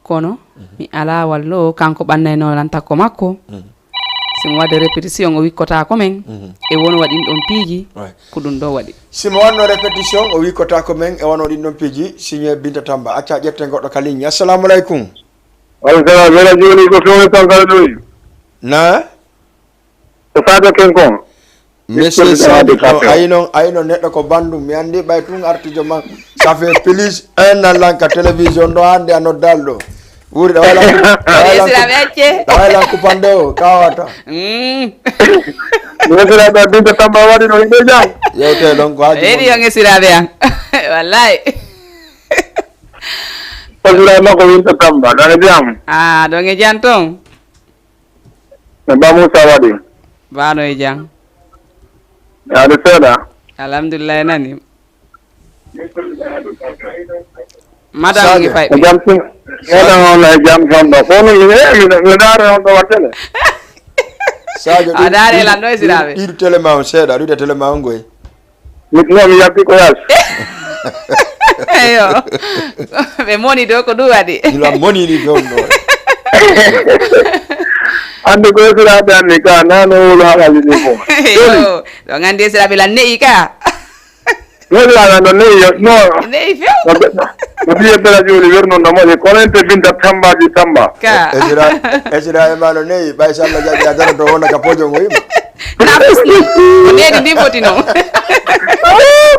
kono, mhm, mi alaa wallo kanko ɓannayno lan takko makko. Mhm. Si mo waɗde répétition, o wikkotaako men, mhm, e won waɗin ɗon piiji, ouais, ko ɗum ɗo waɗi. Si mo wanno répétition, o wikkotaako men e wano ɗin ɗon piiji, signé Binta Tamba. Acca ƴetten goɗɗo ka ligne. Assalamu alaikum. Waaleykum salam. Mbeɗa juuli ko fewni tan kala ɗoyi. Na? Ko Sadio Ken kon. Monsieur Sadio, no, ayi noon, ayi noon neɗɗo ko banndum. Mi anndi ɓay tun artijo man. Ça fait plus un an lan ka télévision ɗo hannde a noddaali ɗo. Wuuri ɗa waylan ku-, ɗa waylan ku-, ɗa waylan kupande o, kawata. Mm. Mi wetira ɗo Binta Tamba waɗi no hiɗo jam. Yewte ɗon ko haaju. Eri mon. Yo ngesiraaɓe an. Wallahi. Pasira makko Binta Tamba, ɗon e jam. Ah, ɗon e jam toon. No Ba Moussa waɗi? Ba no e jam. Yaade seeɗa. Alhamdulillah, e nani. Madame Sadio. Ngi fay. E jam sin. Neɗɗo on e jam tan ɗo. Kono mi, eh, mi, mi daara on ɗo wattele. Sadio, a daari lan ɗo e siraaɓe. Ɗiɗi télé ma on seeɗa, ɗiɗi télé ma on goy. Mi, non, mi yalti ko yaasi. Eyo. Ɓe moni ɗo ko ɗum waɗi. Ila moni ni ɗon ɗo. Ande ko yesiraaɓe anni ka, nano wolo haɗali ni ko. Eyo. Ɗon anndi yesiraaɓe lan ne'i ka. Yesiraaɓe no ne'i yo, no. Ne'i few. No ɓe, no ɓiye bela joli werno no moƴe, kono en te Binta Tamba di Tamba. Ka. Esira, esira e ma no ne'i, ɓay salla jaɓi a dara to wona ka pojo mo yima. Na fusti. Ko needi ndi foti noon.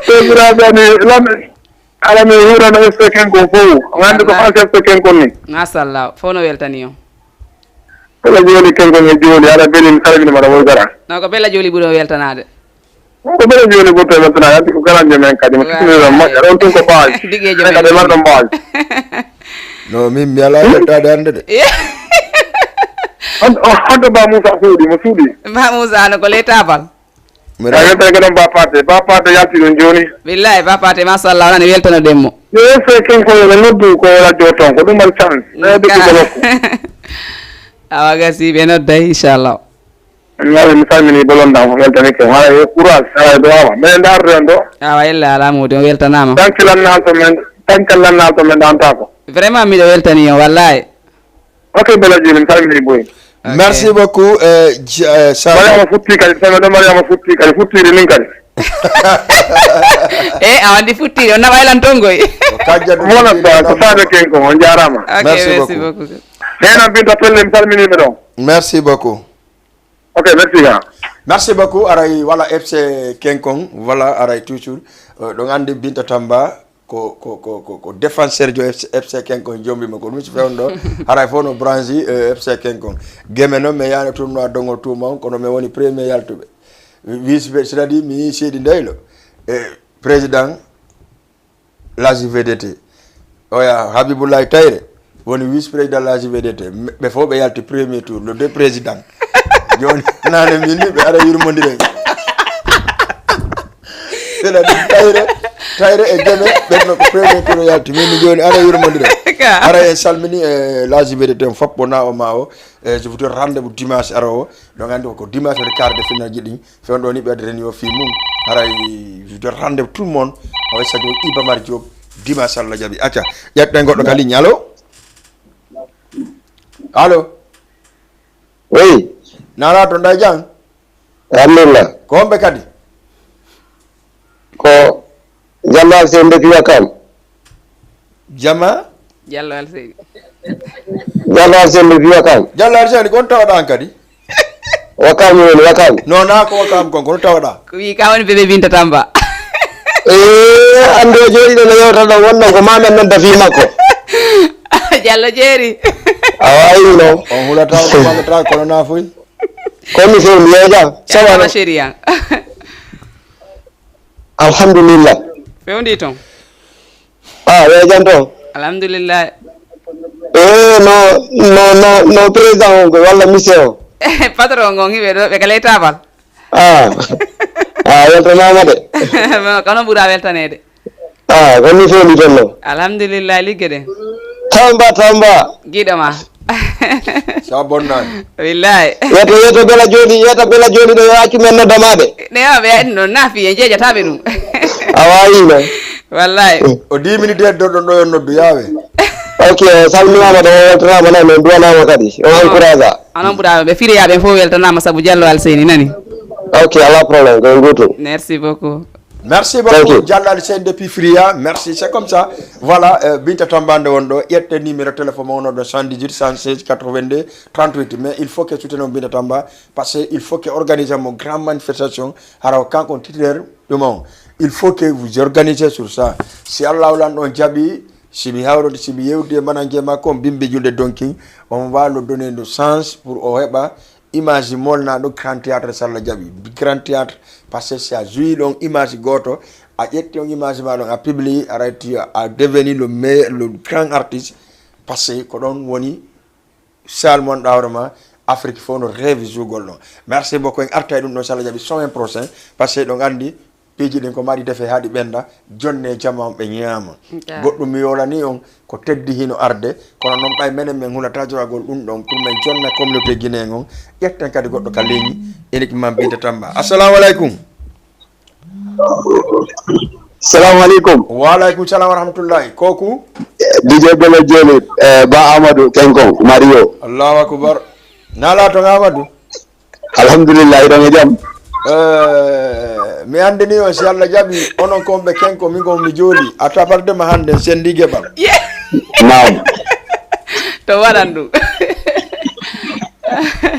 Esira bani, lam, ala mi hurano F C Ken kon fof. Ngandi ko Wallaahi. Fans F C Ken kon ni. Machallah, fof no weltani on. Bela joli Ken kon e joli, ala beli mi salmini mara wol gara. No ko bela joli ɓuri o weltanaade. Ko bela joli ɓuri o weltanaade, andi ko garanje men kadi, mo Wallaahi. Kismini men moƴƴa, ɗon tun ko baaji. Digeejo men kadi men marɗo baaji. No, min mi alaa weltaade hannde de. On, on, on to Ba Moussa suuɗi, mo suuɗi. Ba Moussa no ko ley taabal. Mbiɗa a weltani ko ɗon Ba Paate. Ba Paate yalti ɗon jooni. Billahi, Ba Paate, machallah, onon e weltanoɗen mo. Yo F C Ken ko yo ɓe noddu ko e radio toon, ko ɗum waɗi chance. Ɓe ɓe Ka- ɗiɗo nokku. Awa gasi, ɓe nodday, inchallah. Mi ari, mi salmini bolon ɗam, ko weltani ke. Haray e courage, haray do awa. Men ndaar ren ɗo. Awa, illa ala mawdi, on weltanaama. Tanki lannal to men, tanki lannal to men ɗantako. Vraiment, miɗo weltani on, wallahi. Ok, Bella Diouf, mi salmini boy. Ok. Merci beaucoup, euh, J-, euh, Sadio. Mariama futti kadi, sama ɗo Mariama futti kadi, futtiri min kadi. Eh, a wandi futtiri, on nawa elan tongoy. Ko kajja ɗum Wona futtiri ko, ko ɗum. Sadio Ken ko, on jaaraama. Ok, merci merci beaucoup. Beaucoup. Hena Binta Pelle, mi salmini ɓe ɗon. Merci beaucoup. Ok, merci, grand. Merci beaucoup. Aray, wala F C Ken kon, wala aray toujours. Euh, ɗon anndi Binta Tamba, ko, ko, ko, ko, ko défenseur jo F C, F C Ken kon jombi mo ko ɗum si fewndo. Haray fof no branche, euh, F C Ken kon. Geme noon, mi yaani tournoi dongo tuma on, kono mi woni premier yaltuɓe. Vice, c'est-à-dire, mi yii Seydi Ndeylo. E président la J V D T. Oya Habiboulaye Tayre woni vice-président la J V D T. M-, ɓe fof ɓe yalti premier tour, le deux président. Jooni, nane min ni ɓe ara yurmondiren. Ɓeɗa ɗum Tayre, Tayre e Geme, ɓen no ko premier tour yalti. Min ni jooni ara yurmondiren. Ka. Ara en salmini, eh, la J V D T on fof, wona o ma o. Eh, je vous donne rendez-vous dimanche ara o. Ɗon anndi ko dimanche woni quart de finale ji ɗin. Fewndo ni ɓe waɗi réunion fii mum. Haray, je donne rendez-vous tout le monde. Awa Sadio Iba Mar Diop, dimanche Allah jaɓi. Acca, ƴetten goɗɗo ka ligne. Allo? Allo? Oui. Nana to nda jang? Alhamdulillah. Ko homɓe kadi? Ko Jallo Alseyni nde fiya kam. Jama? Jallo Alseyni. Jallo Alseyni nde fiya kam. Jallo Alseyni, kon tawaɗa an kadi? Wakam woni, Wakam. Non, na ko Wakam kon, kono tawaɗa? Ko wi ka woni bébé Binta Tamba. Eh, ande o jooɗi ɗo no yewta ɗo wonno ko mamen non dafi makko. Jallo jeeri. A wawi non. On hulata ko ballata kono na fuy. Kono mi fewndi yeeja. Sawa no? Chéri an. Alhamdulillah. Fewndi toon. Ah, yo jam toon. Alhamdulillah. Eh, no, no, no, no président on ko walla monsieur o? Patron on hiɓe ɗo, ɓe ka ley taabal. Ah. Ah, weltanaama de. Kono ɓura weltaneede. Ah, ko mi fewndi toon no. Alhamdulillah, ligge ɗen. Tamba, tamba. Giɗo ma. Sa bonnaani. Willaay. Yeto, yeto bela jooni, yeto bela jooni ɗo yo accu men noddamaɓe. Ne yo ɓe noon na fiye jeejataɓe ɗum. A waawino. Wallaay. O dix minutes heddo ɗon ɗo yo noddu yaawe. Ok, salminaama ɗo, weltanaama noon, min duwanaama kadi. O encourage a. Onon ɓuraaɓe ɓe firiyaɓe fof weltanaama sabu Jallo Alseyni nani. Ok, alaa problème, ko en gootum. Merci beaucoup. Merci beaucoup, Jallo Alseyni depuis Fria. Merci, c'est comme ça. Voilà, euh, Binta Tamba nde won ɗo, ƴette numéro téléphone mo wonno ɗo, soixante dix huit, cent seize, quatre vingt deux, trente huit. Mais il faut que soutenir Binta Tamba, parce que il faut que organiser mon grand manifestation. Hara o kanko on titulaire ɗum on. Il faut que vous organisez sur ça. Si Allah lan ɗon jaɓi, si mi hawrode, si mi yewdi e mananje makko, on bimbi julde donkin, on va le donner une chance pour o heɓa image molnaɗo grand théâtre salla jaɓi. Grand théâtre, parce que si a joué ɗon image goto, a ƴetti on image ma ɗon, a publie, a reyti, a devenu le meilleur, le grand artiste, parce que ko ɗon woni sal mon ɗawre ma, Afrique fof no rêve jougol ɗon. Merci beaucoup, en arta e ɗum ɗon salla jaɓi semaine prochain, parce que ɗon andi piiji ɗin ko maɗi defe haɗi ɓenda, jonne jama on ɓe ñaama. Goɗɗum mi yolani on, ko teddi hino arde, kono noon ɓay menen min hulata jogagol ɗum ɗon, pour min jonna communauté guinéen on, ƴetten kadi goɗɗo ka ligne, uniquement Binta Tamba. Assalamu aleykum. Salamu aleykum. Wa aleykum salam wa rahmatullahi. Kooku? D J Belo Jeli, eh, Ba Amadou Kenkon, Mario. Allahu akbar. Nala to Amadou? Alhamdulillah, iɗon e jam. Eh, mi andini on si Allah jaɓi, onon kon ɓe Kenko, min kon mi jooli. A tabardema hande, sendi geɓal. Naam. To waɗan ɗum.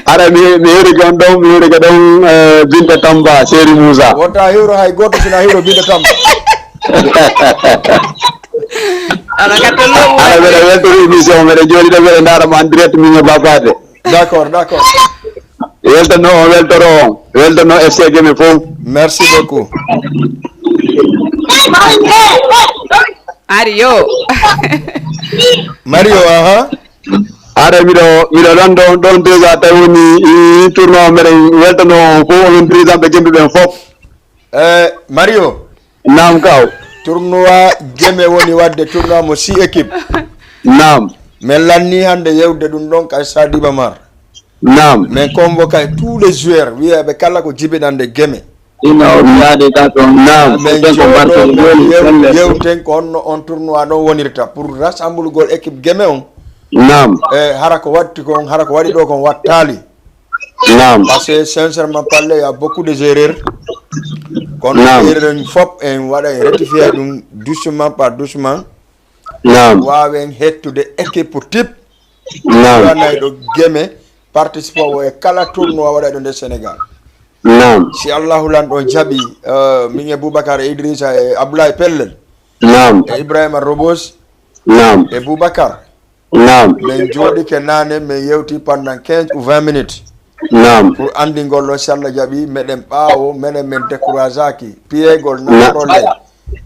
Ara mi, mi heɗike on ɗon, mi heɗike ɗon, eh, Binta Tamba, Seri Moussa. Wota hewro hay goto sina hewro Binta Tamba. Ala ka tollo mo. Ara mbeɗa weltori émission, mbeɗa jooɗi ɗo, mbeɗa ndaara mo en direct, min e Babade. D'accord, d'accord. Weltano on, weltoro on, weltano F C Guémé fof. Merci beaucoup. Ari yo. Mario, aha. Ara miɗo, miɗo ɗon ɗon, ɗon déjà tawi woni, i, tournoi meɗen weltano on fof, onon président ɓe Guémé ɓen fof. Eh, Mario. Naam, kaw. Tournoi Guémé woni waɗde tournoi mo six équipe. Naam. Min lanni hannde yewde ɗum ɗon ka Stade Iba Mar. Naam. Min convoqué tous les joueurs, wiyeeɓe kala ko jibinande Guémé. Ina o yaade ka toon. Naam. Min jooɗo, min yew-, yewten ko honno on tournoi ɗon wonirta pour rassemblugol équipe Guémé on. Naam. E hara ko watti kon, hara ko waɗi ɗo kon wattaali. Naam. Parce que sincèrement parler, il y a beaucoup de erreurs. Kono erreur en fof en waɗa, en rectifier ɗum doucement par doucement. Naam. Waawen hettude équipe type. Naam. Wanayɗo Guémé, participe o e kala tournoi waɗayɗo nder Sénégal. Naam. Si Allahu lanɗo jaɓi, eh, min e Boubacar e Idrissa e Abdoulaye Pellel. Naam. E Ibrahima Robos. Naam. E Boubacar. Naam. Min jooɗike naane, min yewti pendant quinze ou vingt minutes. Naam. Pour anndingol ɗo, si Allah jaɓi, meɗen ɓaawo, menen min décourageaki. Piyegol na problème.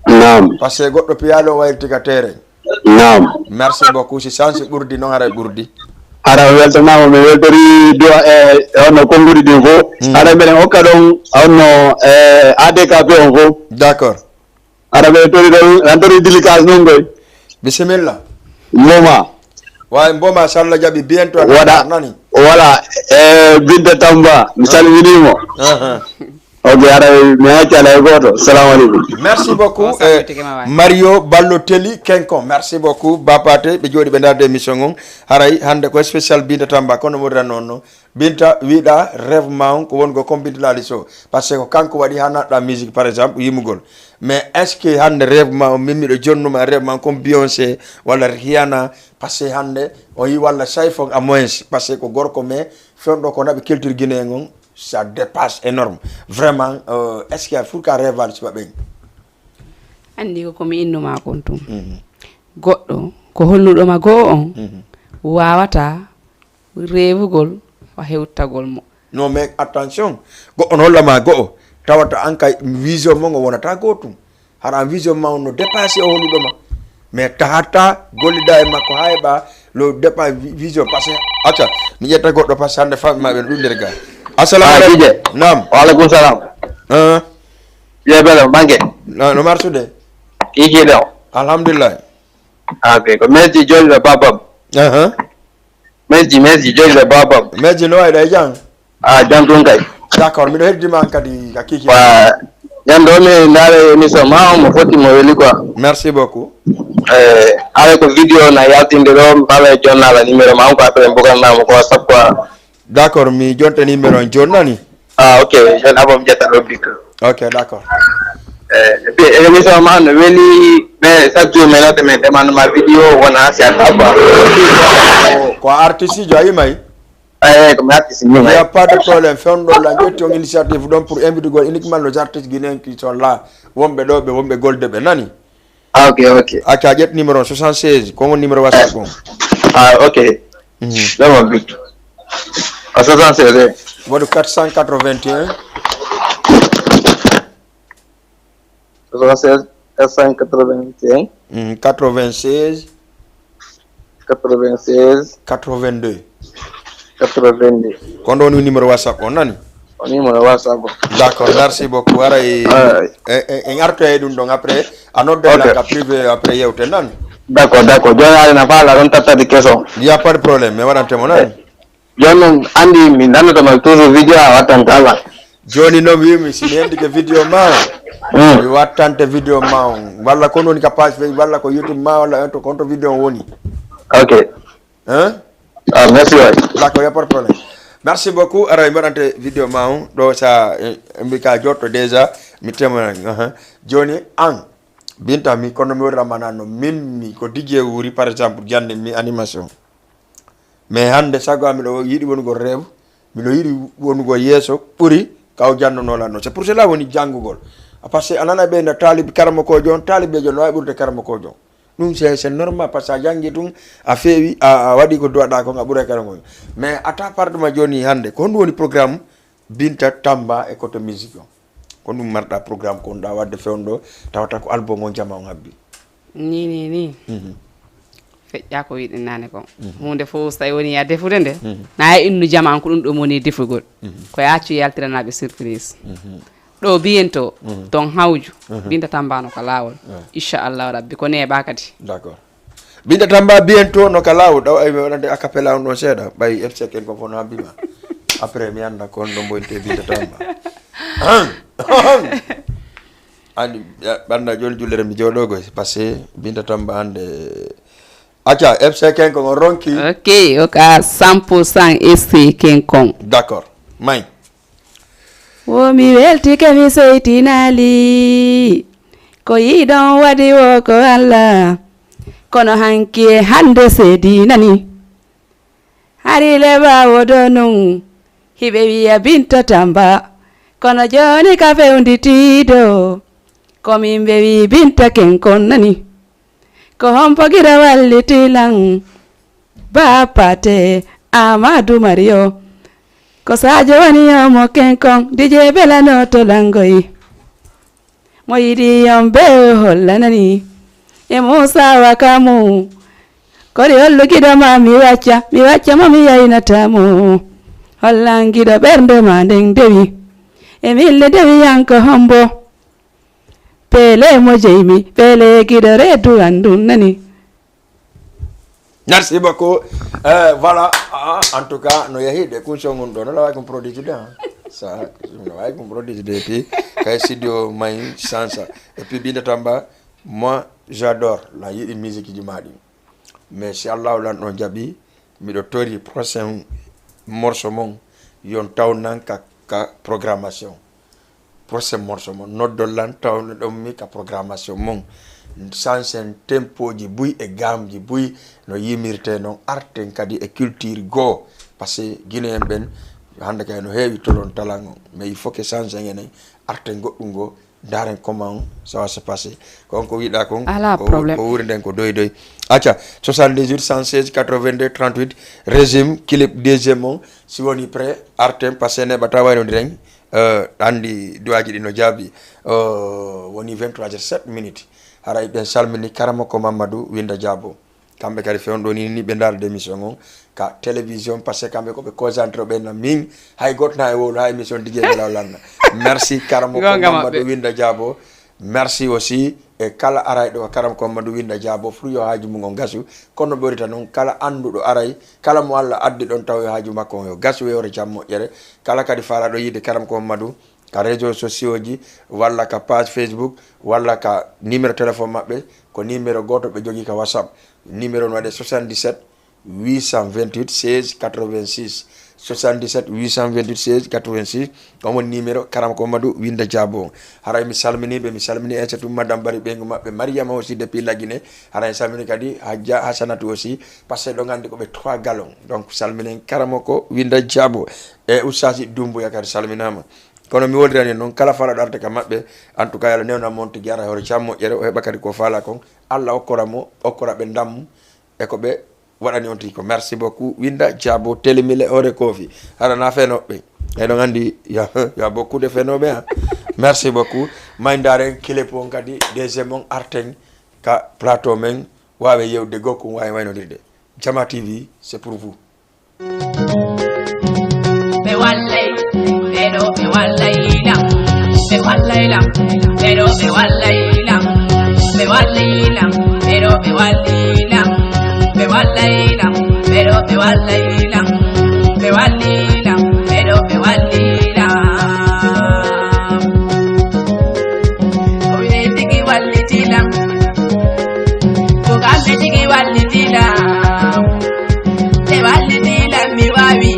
Naam. Parce que goɗɗo piyaali o wayliti ka terrain. Naam. Merci beaucoup. Si chance ɓurdi, noon haray ɓurdi. Hara weltanaama, mi weltori duwa e, e honno konnguɗi ɗin fof. Hmm. Hara mbeɗen okka ɗon honno, e, A D K P on fof. D'accord. Hara mbeɗen tori ɗon, an tori dédicace noon koy. Bisimilla. Mboma. Waay, mboma, si Allah jaɓi, bientôt a waɗa, nani? Voilà, e, Binta Tamba, mi salminii mo. Aha. Ok, haray mi acca alay gooto. Salamu aleykum. Merci beaucoup, eh, Mario Balotelli Kenkon. Merci beaucoup, Bapate. Ɓe jooɗi ɓe ndaarde émission on. Haray hannde ko spécial Binta Tamba, kono mo ranno on no. Binta, wiɗa rêve ma on ko won ko comme Binta Lali Sow. Parce que ko kanko waɗi ha naɗɗa musique, par exemple, yimugol. Mais est-ce que hannde rêve ma on, min miɗo jonnuma rêve ma on comme Beyoncé walla Rihanna? Parce que hannde o yi walla Saifon à moins. Parce que ko gorko, mais fewndo ko naɓi culture guinéen on. Ça dépasse énorme. Vraiment, euh, est-ce qu'il y a pour ka rêve suɓa ɓen? Anndi ko ko mi innuma kon tun. Mhm. Goɗɗo, ko holluɗo ma goo on, mhm, waawata reewugol wa hewtagol mo. Non, mais attention, goɗɗo no holla ma go'o, tawata an kay vision mo ngo wonata gootum. Hara an vision ma on no dépassé o holluɗo ma. Mais tahata gollida e makko ha heɓa lo dépa vi-, vision. Parce que, acca, mi ƴetta goɗɗo parce que hannde famɗi ma ɓen ɗum nder ga. Assalamu aleykum. Naam. Wa aleykum salam. Hein? Ye belo, mange. No, no marsude? Kiki ɗo. Alhamdulillah. Ah, ok, ko merci jolɗo babam. Aha. Merci, merci, jogi le babam. Merci, no wayi ɗo e jam? Ah, jam ɗum kay. D'accord, miɗo heddima an kadi ka kiki. Wa, jam ɗo mi ndaara émission ma, on mo fotti mo weli quoi. Merci beaucoup. Eh, ala ko vidéo na yaltinde ɗo, mbala e jonnala numéro ma, on ko après mbokan namo ko WhatsApp quoi. D'accord, mi jonta numéro on joni nani? Ah, ok, joni abom jetta ɗo bik. Ok, d'accord. Eh, émission ma no weli, mais chaque jour mi nata min demande ma vidéo, wona si a tabba. Ko artiste jo a yimay? Eh, ko mi artiste mi. Il n'y a pas de problème. Fewndo la ƴetti on initiative ɗon pour invitugol uniquement les artistes guinéens qui sont là. Wonɓe ɗo ɓe wonɓe golde ɓe nani. Ah, ok, ok. Acca ƴet numéro on soixante-seize, ko on numéro WhatsApp on? Ah, ok. Mhm. Ɗo mo bit. Ah, soixante-seize, eh. Waɗu quatre cent quatre-vingt-un. Soixante-seize, quatre cent quatre-vingt-un. Mhm, quatre-vingt-seize. Quatre-vingt-seize. Quatre-vingt-deux. Quatre-vingt-deux. Ko on ɗo woni numéro WhatsApp on nani? O numéro WhatsApp on. D'accord, merci beaucoup. Aray. Aray. En, en, en artoyay ɗum ɗon après. A nodda Ok. Lan ka privé après yewte nani? D'accord, d'accord. Joni ari na fala ɗon tattade keso. Il y a pas de problème, mi waɗante mo nani? Joni noon anndi mi nanndoto ma toujours vidéo a wattanta lan. Joni noon wimi si mi hendike vidéo ma o, Hmm. Mi wattante vidéo ma on. Walla ko woni ka page Facebook, walla ko YouTube ma, walla en to konto vidéo on woni. Ok. Hein? Ah, merci waay. D'accord, y a pas de problème. Merci beaucoup. Ara mi waɗante vidéo ma on. Ɗo sa, eh, mbi ka jotto déjà. Mi tema, uh-huh. Joni an. Binta mi kono mi woni ramana no min mi ko D J wuri par exemple jande mi animation. Mais hannde sago am miɗo yiɗi wonugol reew, miɗo yiɗi wonugol yeeso ɓuri ka o jannonoo lan no. C'est pour cela woni janngugol. Parce que a nana ɓe nda taalibi karamokoojo on, taalibeejo no waawi ɓurde karamokoojo on. Ɗum c'est, c'est normal parce que a janngi tun, a feewi, a, a waɗi ko duwaɗa kon, a ɓuray karamokoojo. Mais à ta part ma jooni hannde, ko honɗum woni programme Binta Tamba e côté musique on? Ko ɗum marɗa programme ko ɗa waɗde fewndo tawata ko album on jama on habbi? Ni, ni, ni. Mhm. Feƴƴa ko wiɗen nane kon. Mhm. Huunde fof so tawi woni ya defude nde, Mhm. na e innu jama on ko ɗum ɗum woni defugol. Mhm. Ko ya accu yaltiranaaɓe surprise. Mhm. Ɗo bientôt, Mhm. ton hawju, Mhm. Binta Tamba no ka laawol. Ouais. Inchallahu Rabbi, ko neeɓa kadi. D'accord. Binta Tamba bientôt no ka laawol. Ɗaw ay mi waɗande a cappella on ɗon seeɗa. Ɓay F C K en kon fof no habbima. Après mi annda ko honɗo mboylte Binta Tamba. Anndi, ɓanna jooni jullere mi jooɗo koy, parce que Binta Tamba hannde. Acca, F C K en kon on ronki. Ok, o ka cent pour cent F C K en kon. D'accord. May. Wo mi weltike mi seytinaali. Ko yiɗon waɗi wo ko Allah. Kono hanki e hannde seedinani. Hari le ɓaawo ɗo nun, hiɓe wi'a Binta Tamba. Kono jooni ka fewnditiiɗo, ko min ɓe wi Binta ken kon nani. Ko hombo gida walliti lan, Bapate Amadu Mario. Ko Sadio woni yomo ken kon, D J Bela no to langoy. Mo yiɗi yam be o hollanani. E Musa Wakamu. Kori hollu giɗo ma mi wacca, mi wacca mo mi yaynata mo. Hollan giɗo ɓernde ma nden dewi. E mille dewi yanko hombo. Pele mo jeymi, pele giɗo reedu andu nani. Merci beaucoup. Euh, voilà. Ah, en tout cas, no yahi de kun songun do. No la wayi kun produit de. Hein. Ça, no la wayi kun produit de. Puis, kay studio may sansa. Et puis, Binta Tamba, moi, j'adore la yi-, musique du Mali. Mais si Allah lan on jabi, miɗo tori prochain morceau mon, yon taw nan ka, ka programmation. Prochain morceau mo noddol lan tawno ɗon mi ka programmation mon. Sansen tempoji buy e gamji buy no yimirte non arten kadi e culture goo. Parce que Guinéen ɓen hannde kay no heewi tolon talan on. Mais il faut que sansen enen arten goɗɗum goo. Ndaren comment ça va se passer. Ko on ko wiɗa kon. Ala ko, problème. Ko wuuri nden ko doy doy. Acca, soixante-dix-huit cent seize quatre-vingt-deux trente-huit, régime, clip deuxième on. Si woni prêt, arten, parce que neɓata waynodiren. Euh, anndi duwaaji ɗi no jaabi. Euh, woni vingt-trois heures sept minutes. Haray ɓen salmini Karamoko Mamadou Winda Diabo. Kamɓe kadi fewndo ni, ni ɓe ndaarde émission on ka télévision, parce que kamɓe ko ɓe concentré ɓe na min. Hay goto na e wowlo, ha émission D J Bela o lanna. Merci Karamoko Mamadou Winda Diabo. Merci aussi E kala arayɗo ka Karam Ko Madu Winda Jaabo, fuu yo haaju mum on gasu. Kono ɓe waɗirta noon, kala annduɗo aray, kala mo Alla addi ɗon taw yo haaju makko on yo gasu e hoore jam moƴƴere. Kala kadi faalaaɗo yiide Karam Ko Madu ka réseaux sociaux ji, walla ka page Facebook, walla ka numéro téléphone maɓɓe, ko numéro gooto ɓe jogii ka WhatsApp. Numéro no waɗee soixante-dix-sept, huit cent vingt-huit, seize quatre-vingt-six, soixante-dix-sept, huit cent vingt-huit, seize quatre-vingt-six. On woni numéro Karam Ko Madu Winda Jaabo on. Haray mi salminii ɓe, mi salminii Aissatou, Madame Bari, ɓeyngu maɓɓe, Mariama aussi depuis Lagine. Haray mi salminii kadi Hajja Hasanatu aussi, parce que ɗon anndi ko ɓe trois galons. Donc, salminen Karam Ko Winda Jaabo. E Oustaz Dumbuya kadi salminaama. Kono mi woldirani noon, kala faalaaɗo arde ka maɓɓe, en tout cas, yo Alla newnan mo on tigi ara e hoore jam moƴƴere, o heɓa kadi ko faalaa kon. Alla okkora mo, okkora ɓe ndam e ko ɓe waɗani on tigi ko. Merci beaucoup, Winda Jaabo, Telemile Hoore Koofi. Hara na fenooɓe. Eɗon anndi, ya, ya beaucoup de fenooɓe, ha. Merci beaucoup. May ndaaren clip on kadi, deuxième on arten ka plateau men, waawe yewde gokkun, waawe waynodirde. Jama T V, c'est pour vous. Ɓe wallay, ɓeɗo ɓe wallay lam. Ɓe wallay lam, ɓeɗo ɓe wallay lam. Ɓe wallay lam, ɓeɗo ɓe wallay lam. Ɓe wallay lam, ɓeɗo ɓe wallay lam. Ɓe wallay lam, ɓeɗo ɓe wallay lam. Ko ɓe tigi walliti lam. Ko kamɓe tigi walliti lam. Ɓe walliti lam mi waawi.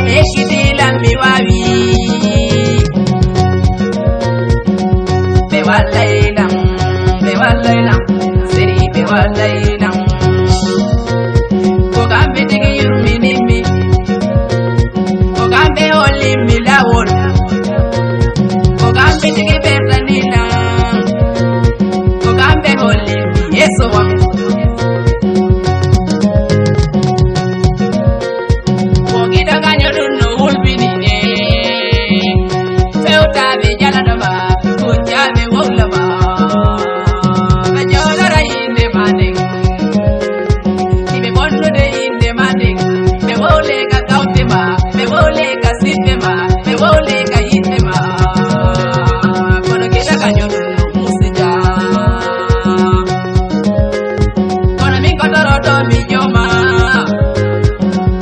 Ɓe ekkiti lam mi waawi. Ɓe wallay lam, ɓe wallay lam, seri ɓe wallay lam. Ko kamɓe tigi yurminimmi. Ko kamɓe hollimmi laawol. Ko kamɓe tigi bertanilam. Ko kamɓe hollimmi yeeso am. Ko giɗo gaño ɗum no wulbini e fewtaaɓe jalaɗo ma, hujjaaɓe wowlo ma. Ɓe joɗora yinde ma nden. Hiɓe bonnude innde ma nden, ɓe wowle ka kawte ma, ɓe wowle ka siɗɓe ma, ɓe wowle ka yiɗɓe ma. Kono gila ka ñoɗo musi jaa. Kono min ko toroɗo mi joma.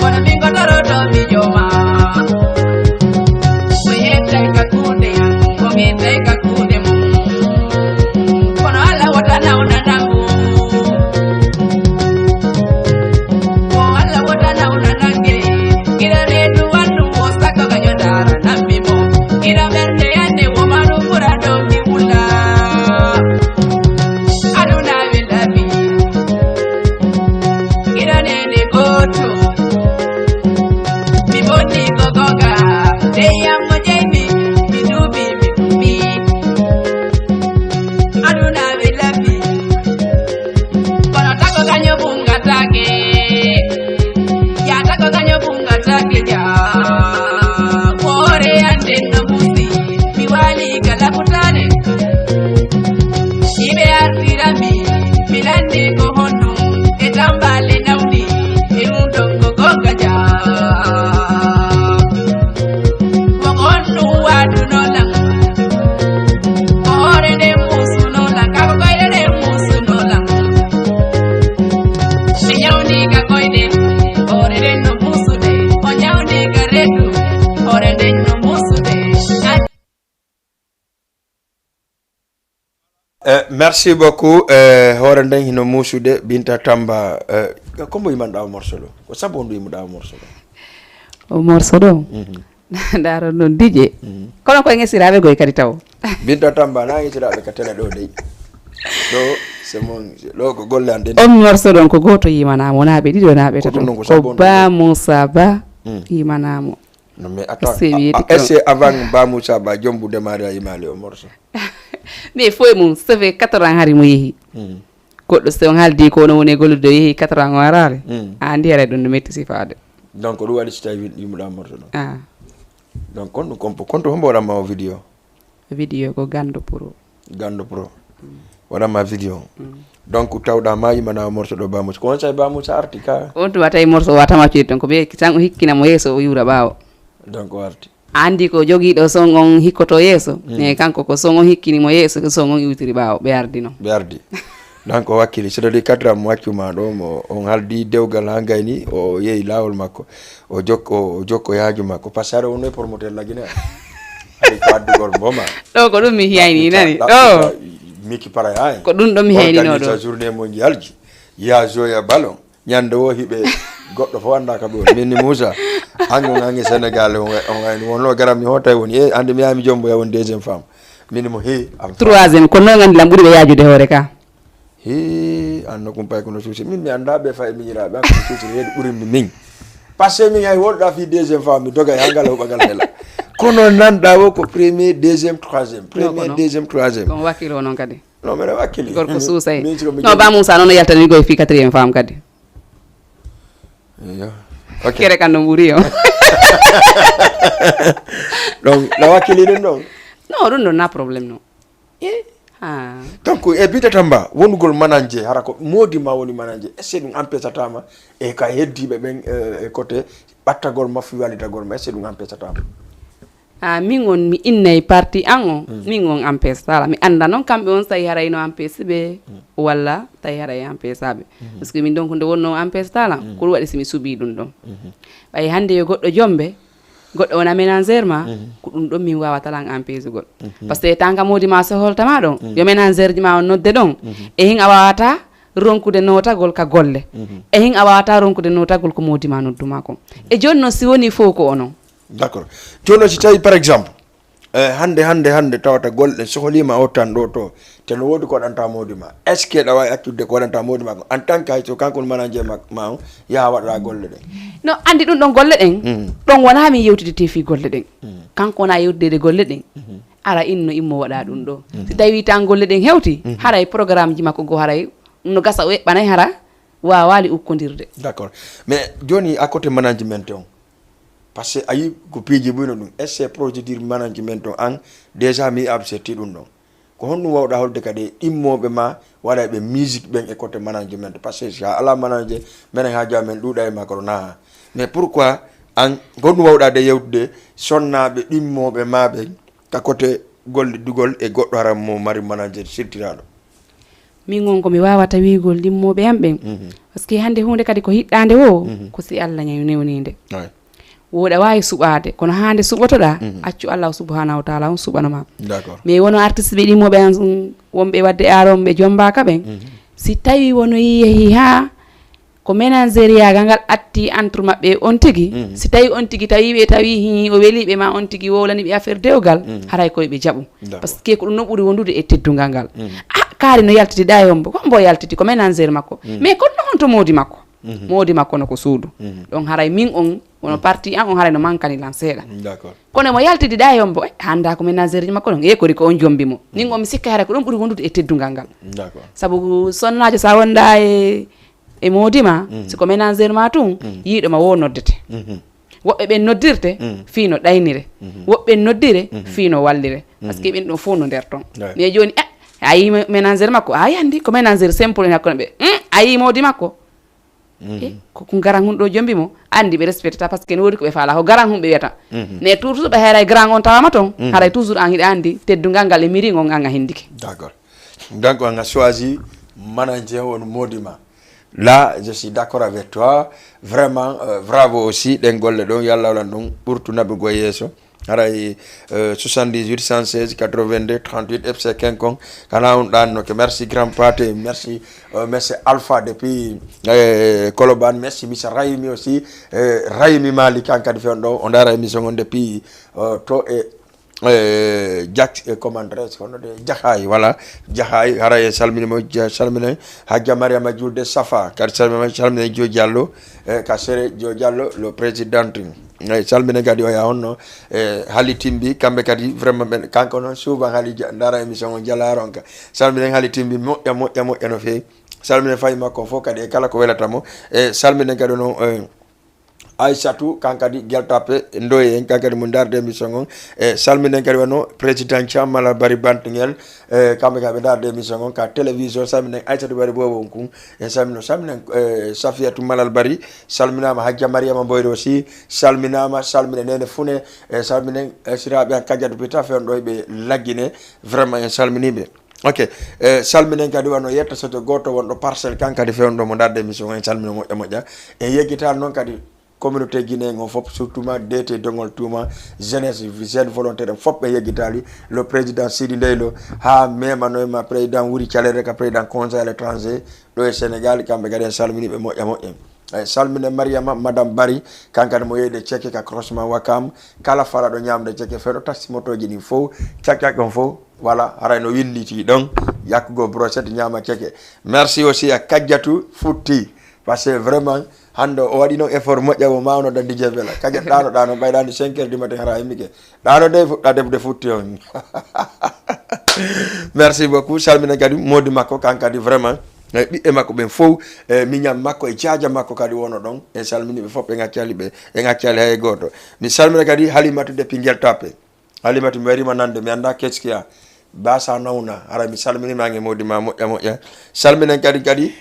Kono min ko toroɗo mi joma. Ko yettay ka kuuɗe, ko yettay ka kuuɗe mum. Kono Alla wota nawna nangu. Ko Alla wota nawna nange. Ira reedu wannu wo sakko gaño dara nammi mo. Ira ɓernde yande wo maru ɓura ɗo mi wula. Aduna ɓe labi. Ira nene goto. Mi bonni ko gonga. Dey yammo jeymi. Mi duubi, mi duubi. Aduna ɓe labi. Kono tago gaño bungatake. Ya tago gaño bungatake ja. Ko hoore an nden no musi. Mi waali ka labutaare. Iɓe artirami. Mi lande ko honɗum. E tambaale nawni. E ɗum ɗon ko gonga ja. Ko honɗum waɗuno lan. Ko hoore nden musuno lan, ka ko koyɗe ɗen musuno lan. Ɓe ñawni ka koyɗe, hoore nden no musude. O ñawni ka reedu, hoore nden no musude. Eh, merci beaucoup. Eh, hoore nden hino muusude, Binta Tamba. Eh, ko mbo yimanɗa o morceau ɗo? Ko sabu on ɗo yimuɗa o morceau ɗo? O morceau ɗo? Mhm. Ndaron noon, D J. Mhm. Kono koye ngesiraaɓe goy kadi taw. Binta Tamba, na ngesiraaɓe ka télé ɗo dey. Ɗo, c'est mon, ɗo ko golle an ɗen. On morceau ɗon ko gooto yimanaa mo, naa ɓe ɗiɗo, naa ɓe tato. Ko ɗum ɗon ko sabu on ɗo. Ba Moussa Ba yimanaa mo. Non, mais attends, est-ce que avant Ba Moussa Ba, Jombu Demaare a yimaali o morceau? Mais fof e mum, ça fait quatre ans hari mo yehi. Mhm. Goɗɗo so on haaldi ko ono woni e gollude o yehi quatre ans o araali. Mhm. A anndi haray ɗum no metti sifaade. Donc ɗum waɗi so tawi yimuɗa morceau ɗo. Ah. Donc kon ɗum kon, kon to hombo waɗanma o vidéo? Vidéo ko Gando Pro. Gando Pro. Mm. Waɗanma vidéo. Mm. Donc tawɗa ma yimana o morceau ɗo Ba Moussa. Ko on say Ba Moussa arti ka? On tuma tawi morceau o watama cuuɗi ton ko ɓe tan o hikkina mo yeeso o yuura ɓaawo. Donc o arti. A anndi ko jogiiɗo son on hikkoto yeeso. Mm. E kanko ko son on hikkini mo yeeso, ko son on iwtiri ɓaawo, ɓe ardi non. Ɓe ardi. Donc o wakkili, c'est-à-dire quatre ans mo accuma ɗo, mo on haldi dewgal ha gayni, o yehi lawol makko, o jokko o jokko yaaju makko, parce que aɗa wonno e promoteur lagine. Ari ko addugol mboma. Ɗo ko ɗum mi hiyayni nani ɗo. Miki para ha en. Ko ɗum ɗo mi haynino ɗo. Organisa journée mondial ji, ya joya ballon. Ñande wo hiɓe goɗɗo fof annda ka ɓe woni. Min ni Moussa, hango gange Sénégal, on gayni wonno garam mi hotay woni e ande mi yami jombo ya woni deuxième femme. Min mo he am. Troisième, kono noon anndi lan ɓuri ɓe yaajude hoore ka. He an no kumpay kono suusi min mi annda ɓe fay miñiraɓe an kono suusi reedu ɓuri mi min. Parce que min hay wolɗa fi deuxième femme mi doga e hangal huɓagal hela. Kono nanɗa wo ko premier deuxième troisième, premier deuxième troisième. Kono wakkilo noon kadi. Non, mbeɗa wakkili. Gorko suusay. No ba Moussa noon o yaltani goye fii quatrième femme kadi. Iyo. Ok. Kere kan no ɓuri o. Donc la wakkili ɗum ɗon. Non, ɗum ɗon na problème no. Eh. Ah. Donc e bita tamba wonugol mananje hara ko modi ma woni mananje, est ce que ɗum empesatama e ka heddiɓe ɓen e côté ɓattagol ma fi walitagol ma, est ce que ɗum empesatama? Ah, min on mi innay parti an o min on ampesala mi annda noon kamɓe on tawi haray no ampesi ɓe walla tawi haray ampesaɓe. Parce que min donc nde wonno ampesala ko ɗum waɗi si mi suɓi ɗum ɗon. Ɓay hannde yo goɗɗo jombe goɗɗo wona ménagère ma, ko ɗum ɗon min wawata lan ampesugol. Parce que tanga modi ma soholtama ɗon yo ménagère ma on nodde ɗon, e hin a wawata ronkude notagol ka golle, e hin a wawata ronkude notagol ko modi ma nodduma kon. E joni noon si woni fof ko onon. D'accord. Jooni noon si tawii par exemple eh, hannde hannde hannde tawata golle ɗen sohliima o tan ɗo to te no woodi ko waɗanta moodi ma, est ce que ɗa waawi accude ko waɗanta moodi ma ko en tant que hay so kanko woni manager ma, ma on yaha waɗa golle ɗen? No anndi ɗum ɗon golle ɗen ɗon wonaa min yewtidete fii golle ɗen. Kanko wonaa yewtideede golle ɗen. Ara inno immo waɗa ɗum ɗo. Si tawii tan golle ɗen hewti haray programme ji makko goo haray no gasa o eɓɓanay hara waawaali ukkondirde. D'accord. Mais jooni à côté management on, parce que a yi ko piiji buy no ɗum est ce que procédure management on an déjà mi abserti ɗum ɗon? Ko honɗum wawɗa holde kadi e ɗimmoɓe ma waɗa ɓe musique ɓen e côté management, parce que si a ala manager menen haaju amen ɗuuɗa e ma kono na. Mais pourquoi an ko honɗum wawɗa de yewtude sonnaɓe ɗimmoɓe ma ɓen ka côté golle dugol e goɗɗo haram mo mari manager sirtiraɗo? Min on ko mi wawata wiigol ɗimmoɓe am ɓen. Parce que hannde huunde kadi ko hiɗɗaande woo ko si Allah ñaw newninde. Wooɗa waawi suɓaade kono haa nde suɓotoɗaa accu Allahu subhanahu wa taala on suɓano ma. Mais wono artiste ɓe ɗimmoɓe an wonɓe wadde aaron ɓe jombaaka ɓen, si tawi wono yehi haa ko ménageriyagal ngal atti entre maɓɓe e on tigi, si tawi on tigi tawi ɓe tawi hi o weliɓe ma on tigi wowlani ɓe affaire dewgal, haray koye ɓe jaɓu. Parce que ko ɗum no ɓuri wondude e teddungal ngal. A kaari no yaltiti ɗa e hombo ko hombo yaltiti ko ménagère makko, mais kono honto moodi makko? Moodi makko no ko suudu. Ɗon haray min on wono parti an on haray no mankani lan seeɗa. Kono mo yaltidi ɗa e hombo hannda ko ménagère ji makko ɗon e kori ko on jombi mo. Min on mi sikka haray ko ɗum ɓuri wondude e teddungal ngal. Sabu sonnaajo sa wonda e e moodi ma, si ko ménagère ma tun yiiɗo ma wo noddete. Woɓɓe ɓen noddirte fii no ɗaynire, woɓɓe noddire fii no wallire. Parce que ɓen ɗon fof no nder ton. Mais jooni eh, a yii ménagère makko a yandi ko ménagère simple en hakkunde ɓe. A yii moodi makko. E ko ko garan hun ɗo jombi mo andi ɓe respectata parce que ne woodi ko ɓe faala ko garan hun ɓe wiyata. Mais toujours ɓe hayray garan on tawama ton haray toujours an hiɗa andi teddungal ngal e mirin on an a hindike. D'accord. Donc on a choisi manager on moodi ma. Là je suis d'accord avec toi. Vraiment euh, bravo aussi ɗen golle ɗon yalla walan ɗum ɓurtu naɓugo yeeso. Haray euh, soixante-dix-huit cent seize quatre-vingt-deux trente-huit F C Kenkon kana on ɗannoke. Merci grand pate, merci euh, monsieur Alpha depuis euh, Koloban, merci monsieur Raymi aussi. Euh, Raymi Mali kan kadi fen ɗo o ndara émission on depuis euh, to e e jak e commentaire kono de jahayi voilà. Jahayi hara e salmini mo salmini hajja mariama julde safa kadi salmini salmini jo diallo e ka sere jo diallo le président. Eyi salmini kadi o ya honno e haali timbi kamɓe kadi vraiment ɓen kanko noon souvent haali ndara émission o jalaronka. Salmini haali timbi moƴƴa moƴƴa moƴƴa no feewi. Salmini fayi makko fof kadi e kala ko welata mo e salmini kadi noon. Aissatou, kan kadi Gueltappe, Ndoye en, kan kadi mo ndaarde émission on. E salminen kadi wano président Thiam Malal Bari Bantungel, e kamɓe kadi ɓe ndaarde émission on ka télévision. Salminen Aissatou Bari Bobo on kun. E salmino, salminen, e Safiatou Malal Bari, salminama Hajja Mariama Boyro aussi, salminama, salminen Nene Fune, e salminen, e siraɓe an Kadiatou Pita fewndo ɓe Laggine, vraiment en salminiɓe. Ok, e salminen kadi wano yetta soto goto wonɗo Parcelles kan kadi fewndo mo ndaarde émission en salmino moƴƴa moƴƴa. E yeggital noon kadi communauté guinéen on fof, surtout ma D T Dongol Tuuma, jeunesse, jeune volontaire en fof ɓe yeggitali, le président Sidi Ndeylo, ha memanoyma président Wuri Calere ka président conseil à l'étranger, ɗo e Sénégal, kamɓe kadi en salminiɓe moƴƴa moƴƴa. Eyi, salmine Mariama, Madame Bari, kankadi mo yeyde ceke ka croisement Wakam, kala falaɗo ñamde ceke fewndo taxi motoji ɗin fof, cak cak ɗon fof, voilà, haray no winditi ɗon, yakkugo brochette, ñama ceke. Merci aussi à Kadiatou Fouti, parce que vraiment, hande o waɗi noon effort moƴƴa, o mawno dandi jebela. Kadiatou ɗano ɗano, ɓay ɗano cinq heures du matin hara immike. Ɗano de fuɗɗa debde futti on. Merci beaucoup. Salmina kadi modi makko, kan kadi vraiment. E ɓiɓɓe makko ɓen fof, e miñam makko e jaaja makko kadi wono ɗon. En salmini ɓe fof, ɓe ngaccali ɓe, ɓe ngaccali hay goto. Mi salmina kadi Halimatu de Pingel Tappe. Halimatu, mi warima nande, mi anda keskiya. Basa nawna, hara mi salminima e modi ma moƴƴa moƴƴa. Salminen kadi kadi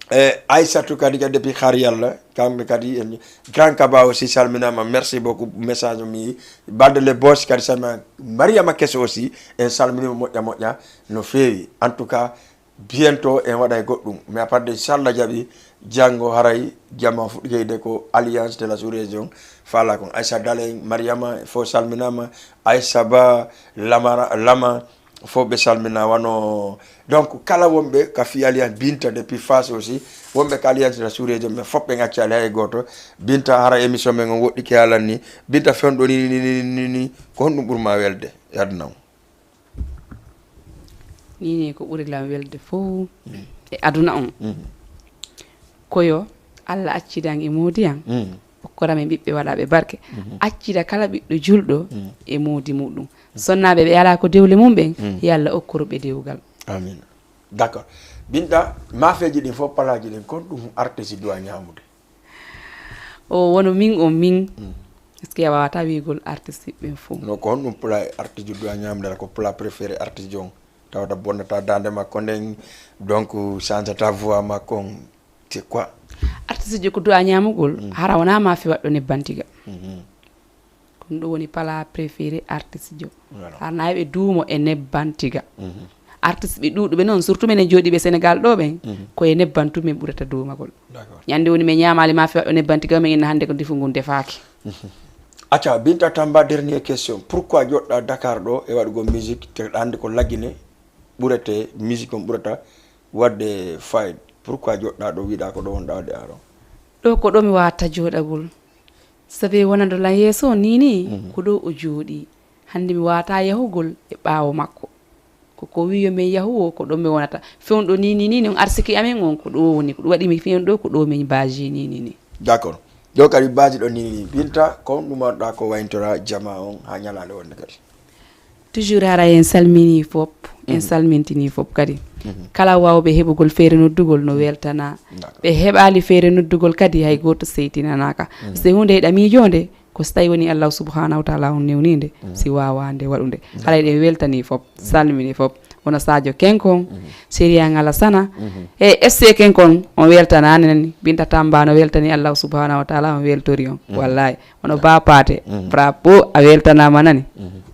e Aissatou kadi kadi depuis Xaar Yalla, kamɓe kadi en, Grand Kaba aussi salminama, merci beaucoup message o mi balde le boss kadi salmina, Mariama Keso aussi en salminima moƴƴa moƴƴa no feewi. En tout cas, bientôt en waɗay goɗɗum, mais à part de inchallah jaɓi, janngo haray jama fuɗɗikeyde ko Alliance de la sous-région fala kon. Aissa Dalen, Mariama fof salminama, Aissa Ba, Lamara, Lama, fof ɓe salmina wano, donc kala wonɓe ka fi Alliance, Binta depuis Fass aussi, wonɓe ka Alliance de la sous-région, mais fof ɓe ngaccali hay goto. Binta, hara émission men on woɗɗi ke alan ni. Binta, fewndo ni, ni, ni, ni, ni, ko honɗum ɓurma welde e aduna on? Ni ni ko ɓuri lan welde fof e aduna on. Koyo Allah accidan e moodi an. Okkoramen ɓiɓɓe waɗaɓe barke. Accida kala ɓiɗɗo julɗo e moodi muɗum. Sonnaaɓe ɓe alaa ko dewle mum ɓen, yo Allah okkor ɓe dewgal. Amin. D'accord. Binta, maafeeji ɗin fof, palaaji ɗin, kon ɗum artiste duwa ñaamude? O wono min on min. Est-ce que a waawata wiigol artiste ɓen fof? No, ko honɗum plat artiste duwa ñaamude, ala ko plat préféré artiste on? Tawata bonnata daande makko nden, donc changeata voix makko on. C'est quoi? Artiste jo ko du'a ñamugol, hara wona ma fi waɗɗo nebban tiga. Ko ɗum ɗo woni pala préféré artiste jo. Hara na ɓe duumo e nebban tiga. Artiste ɓe ɗuɗuɓe noon, surtout menen jooɗiiɓe Sénégal ɗo ɓen, ko e nebban tun min ɓurata duumagol. Ñande woni min ñaamaali ma fi waɗɗo nebban tiga, min inna hannde ko ndefu ngun defaaki. Acca, Binta Tamba, dernière question. Pourquoi joɗɗa Dakar ɗo e waɗugol musique, te ɗa anndi ko Lagine ɓurete, musique on ɓurata waɗde fayida? Pourquoi joɗɗa ɗo, wiɗa ko ɗo wonɗa waɗde art on? Ɗo ko ɗo mi wawata jooɗagol. Sabe wonando lan yeeso on ni ni, ko ɗo o jooɗi. Hannde mi wawata yahugol e ɓaawo makko. Ko ko wi yo min yahu o, ko ɗo mi wonata. Fewndo ni ni ni, on arsiki amen on, ko ɗo woni. Ko ɗum waɗi mi fewndo, ko ɗo min baaji ni ni ni. D'accord. Ɗo kadi baaji ɗo ni ni ni. Binta, ko ɗum waɗɗa ko wayntora jama on ha ñalaande wonde kadi? Toujours hara en salmini fop, en salmintini fop kadi. Kala wawɓe heɓugol feere noddugol no weltana. Ɓe heɓali feere noddugol kadi hay goto seytinanaka. So hunde yiɗa miijonde, ko so tawi woni Allahu subhanahu wa taala on newninde, si wawande waɗude. Haray ɗen weltani fop, salmini fop. Wono Sadio Kenkon, Siriya Ngalasana, e S C Kenkon, on weltanani nani. Binta Tamba no weltani Allahu subhanahu wa taala, on weltori on. Wallahi. Hono Ba Paate, bravo, a weltanaama nani.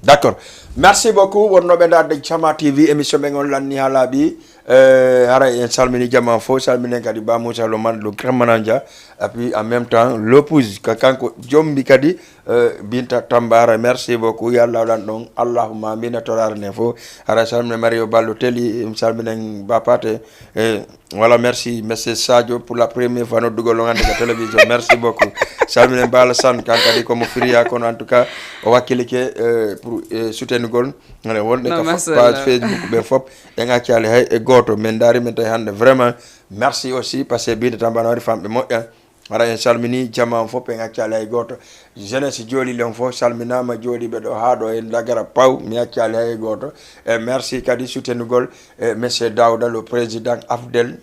D'accord. Merci beaucoup. Wonnooɓe ndaarde Jama T V, émission ɓen on lanni haa laaɓi. Eh, haray en salmini jama fof, salminen kadi Ba Moussa Loman, le grand manager, et puis en même temps Lopouge, ka kanko jombi kadi, eh, Binta Tambara. Merci beaucoup. Yo Allah waɗan ɗon. Allahumma amina. Toraare nden fof. Haray salminen Mario Ballo Teli, salminen Ba Paate, eh, Voilà, merci monsieur Sadio, pour la première fois noddugol on hannde ka télévision. Merci beaucoup. Salminen Bala San, kan kadi ko mo firiya, kono en tout cas o wakkilike, eh, pour, eh, soutenugol wonɓe ka page Facebook ɓen fof. En accali hay e gooto, min ndaari min tawi hannde vraiment. Merci aussi parce que Binta Tambara waɗi famɓe moƴƴa. Hara en salmini jama on fof, en accali hay gooto. Jeunesse Joolil on fof salminaama, jooɗiiɓe ɗo haa ɗo e Dagara Paw, mi accali hay gooto. E merci kadi soutenugol, e monsieur Daouda, le président Afdel.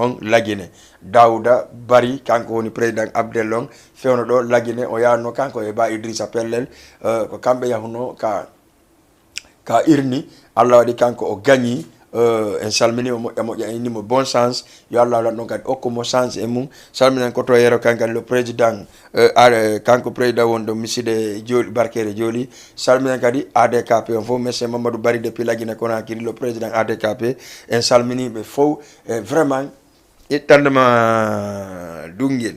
on Lagine. Dawda Bari, kanko woni président Abdel on, fewno ɗo Lagine, o yahanno kanko e Ba Idrissa Pellel, eh, ko kamɓe yahunoo ka, ka urne. Allah waɗi kanko o gagnii, eh, en salminii mo, moƴƴa, moƴƴa, en ni mo bonne chance. Yo Allah waɗan ɗon kadi okku mo chance e mum. Salminen ko to Yero kan kadi le président, eh, ar-, eh, kanko président wonɗo Miside Jooli, Barkere Jooli. Salminen kadi A D K P on fof, monsieur Mamadou Bari depuis Lagine Conakry, le président A D K P. En salminii ɓe fof. E vraiment, ittande ma Dunngel,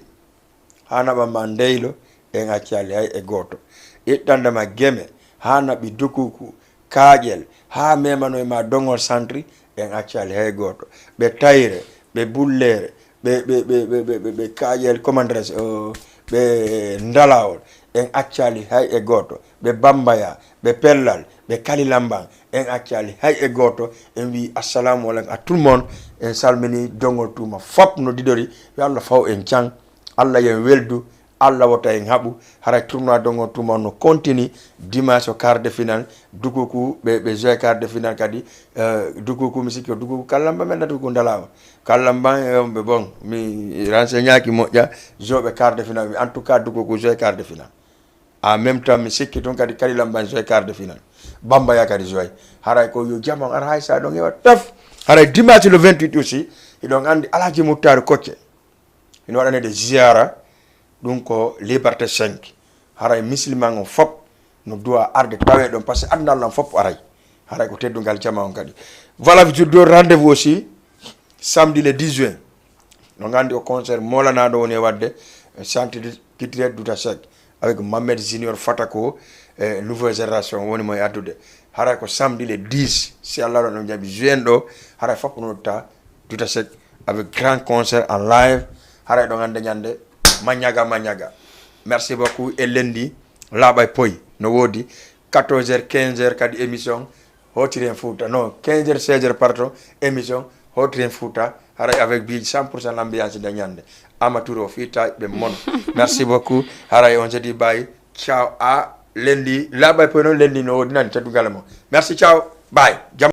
haa naɓa ma Ndeylo, en accaali hay e gooto. Ittande ma Geme, haa naɓi Dukuku, Kaaƴel, haa memanoy ma Doŋol Santri, en accaali hay gooto. Ɓe Tayre, ɓe Bulleere, ɓe, ɓe, ɓe, ɓe, ɓe, ɓe, ɓe Kaaƴel, comment dirais-je, euh, ɓe Ndalawol, en accaali hay e gooto. Ɓe Bambaya, ɓe Pellal, ɓe Kalilamban, en accaali hay e gooto. En wii assalamu aleykum à tout le monde. En salminii Doŋol Tuuma fop no didori. Yo Allah faw en can. Allah yo en weldu. Allah wota en haɓu. Haray tournoi Doŋol Tuuma no continue. Dimanche o quart de finale. Dukuku ɓe, ɓe joué quart de finale kadi. Euh, Dukuku mi sikki ko Dukuku Kallamba men na Dukuku Ndalawa. Kallamba e on ɓe bon. Mi renseignaaki moƴƴa. Joué ɓe quart de finale. En tout cas Dukuku joué quart de finale. En même temps mi sikki tun kadi Kalilamban joué quart de finale. Bambaya kadi joué. Haray ko yo jama on ara hay sa ɗon hewa taf. Haray dimanche le vingt-huit aussi. Hiɗon anndi Alhaji Muttaari Kocce. Hino waɗaneede ziyara, ɗum ko Liberté cinq. Haray musulman on fop no duwa arde tawe ɗon, parce que aduna lan fop aray. Haray ko teddungal jama on kadi. Voilà, je donne rendez-vous aussi samedi le dix juin. No nganndi o concert moolanaɗo woni e waɗde, eh, Centre Culturel Douta Seck avec Mohamed Junior Fatako, eh, Nouvelle Génération woni mo e addude. Haray ko samedi le dix, si Allah ɗon ɗum jaɓi juin ɗo, haray fop no ɗutta Douta Seck avec grand concert en live. Haray ɗon annde ñande Mañaga Mañaga. Merci beaucoup. E lendi laaɓa e poy no woodi quatorze heures, quinze heures kadi émission Hotiren Fouta. Non, quinze heures, seize heures, pardon, émission Hotiren Fouta. Haray avec bi cent pour cent l'ambiance de ñande. Amateur o fii taƴɓe mon. Merci beaucoup. Haray on jeudi, bye. Ciao. A lendi laaɓa e poy noon lendi no woodi nani teddungal mo. Merci, ciao. Bye. Jam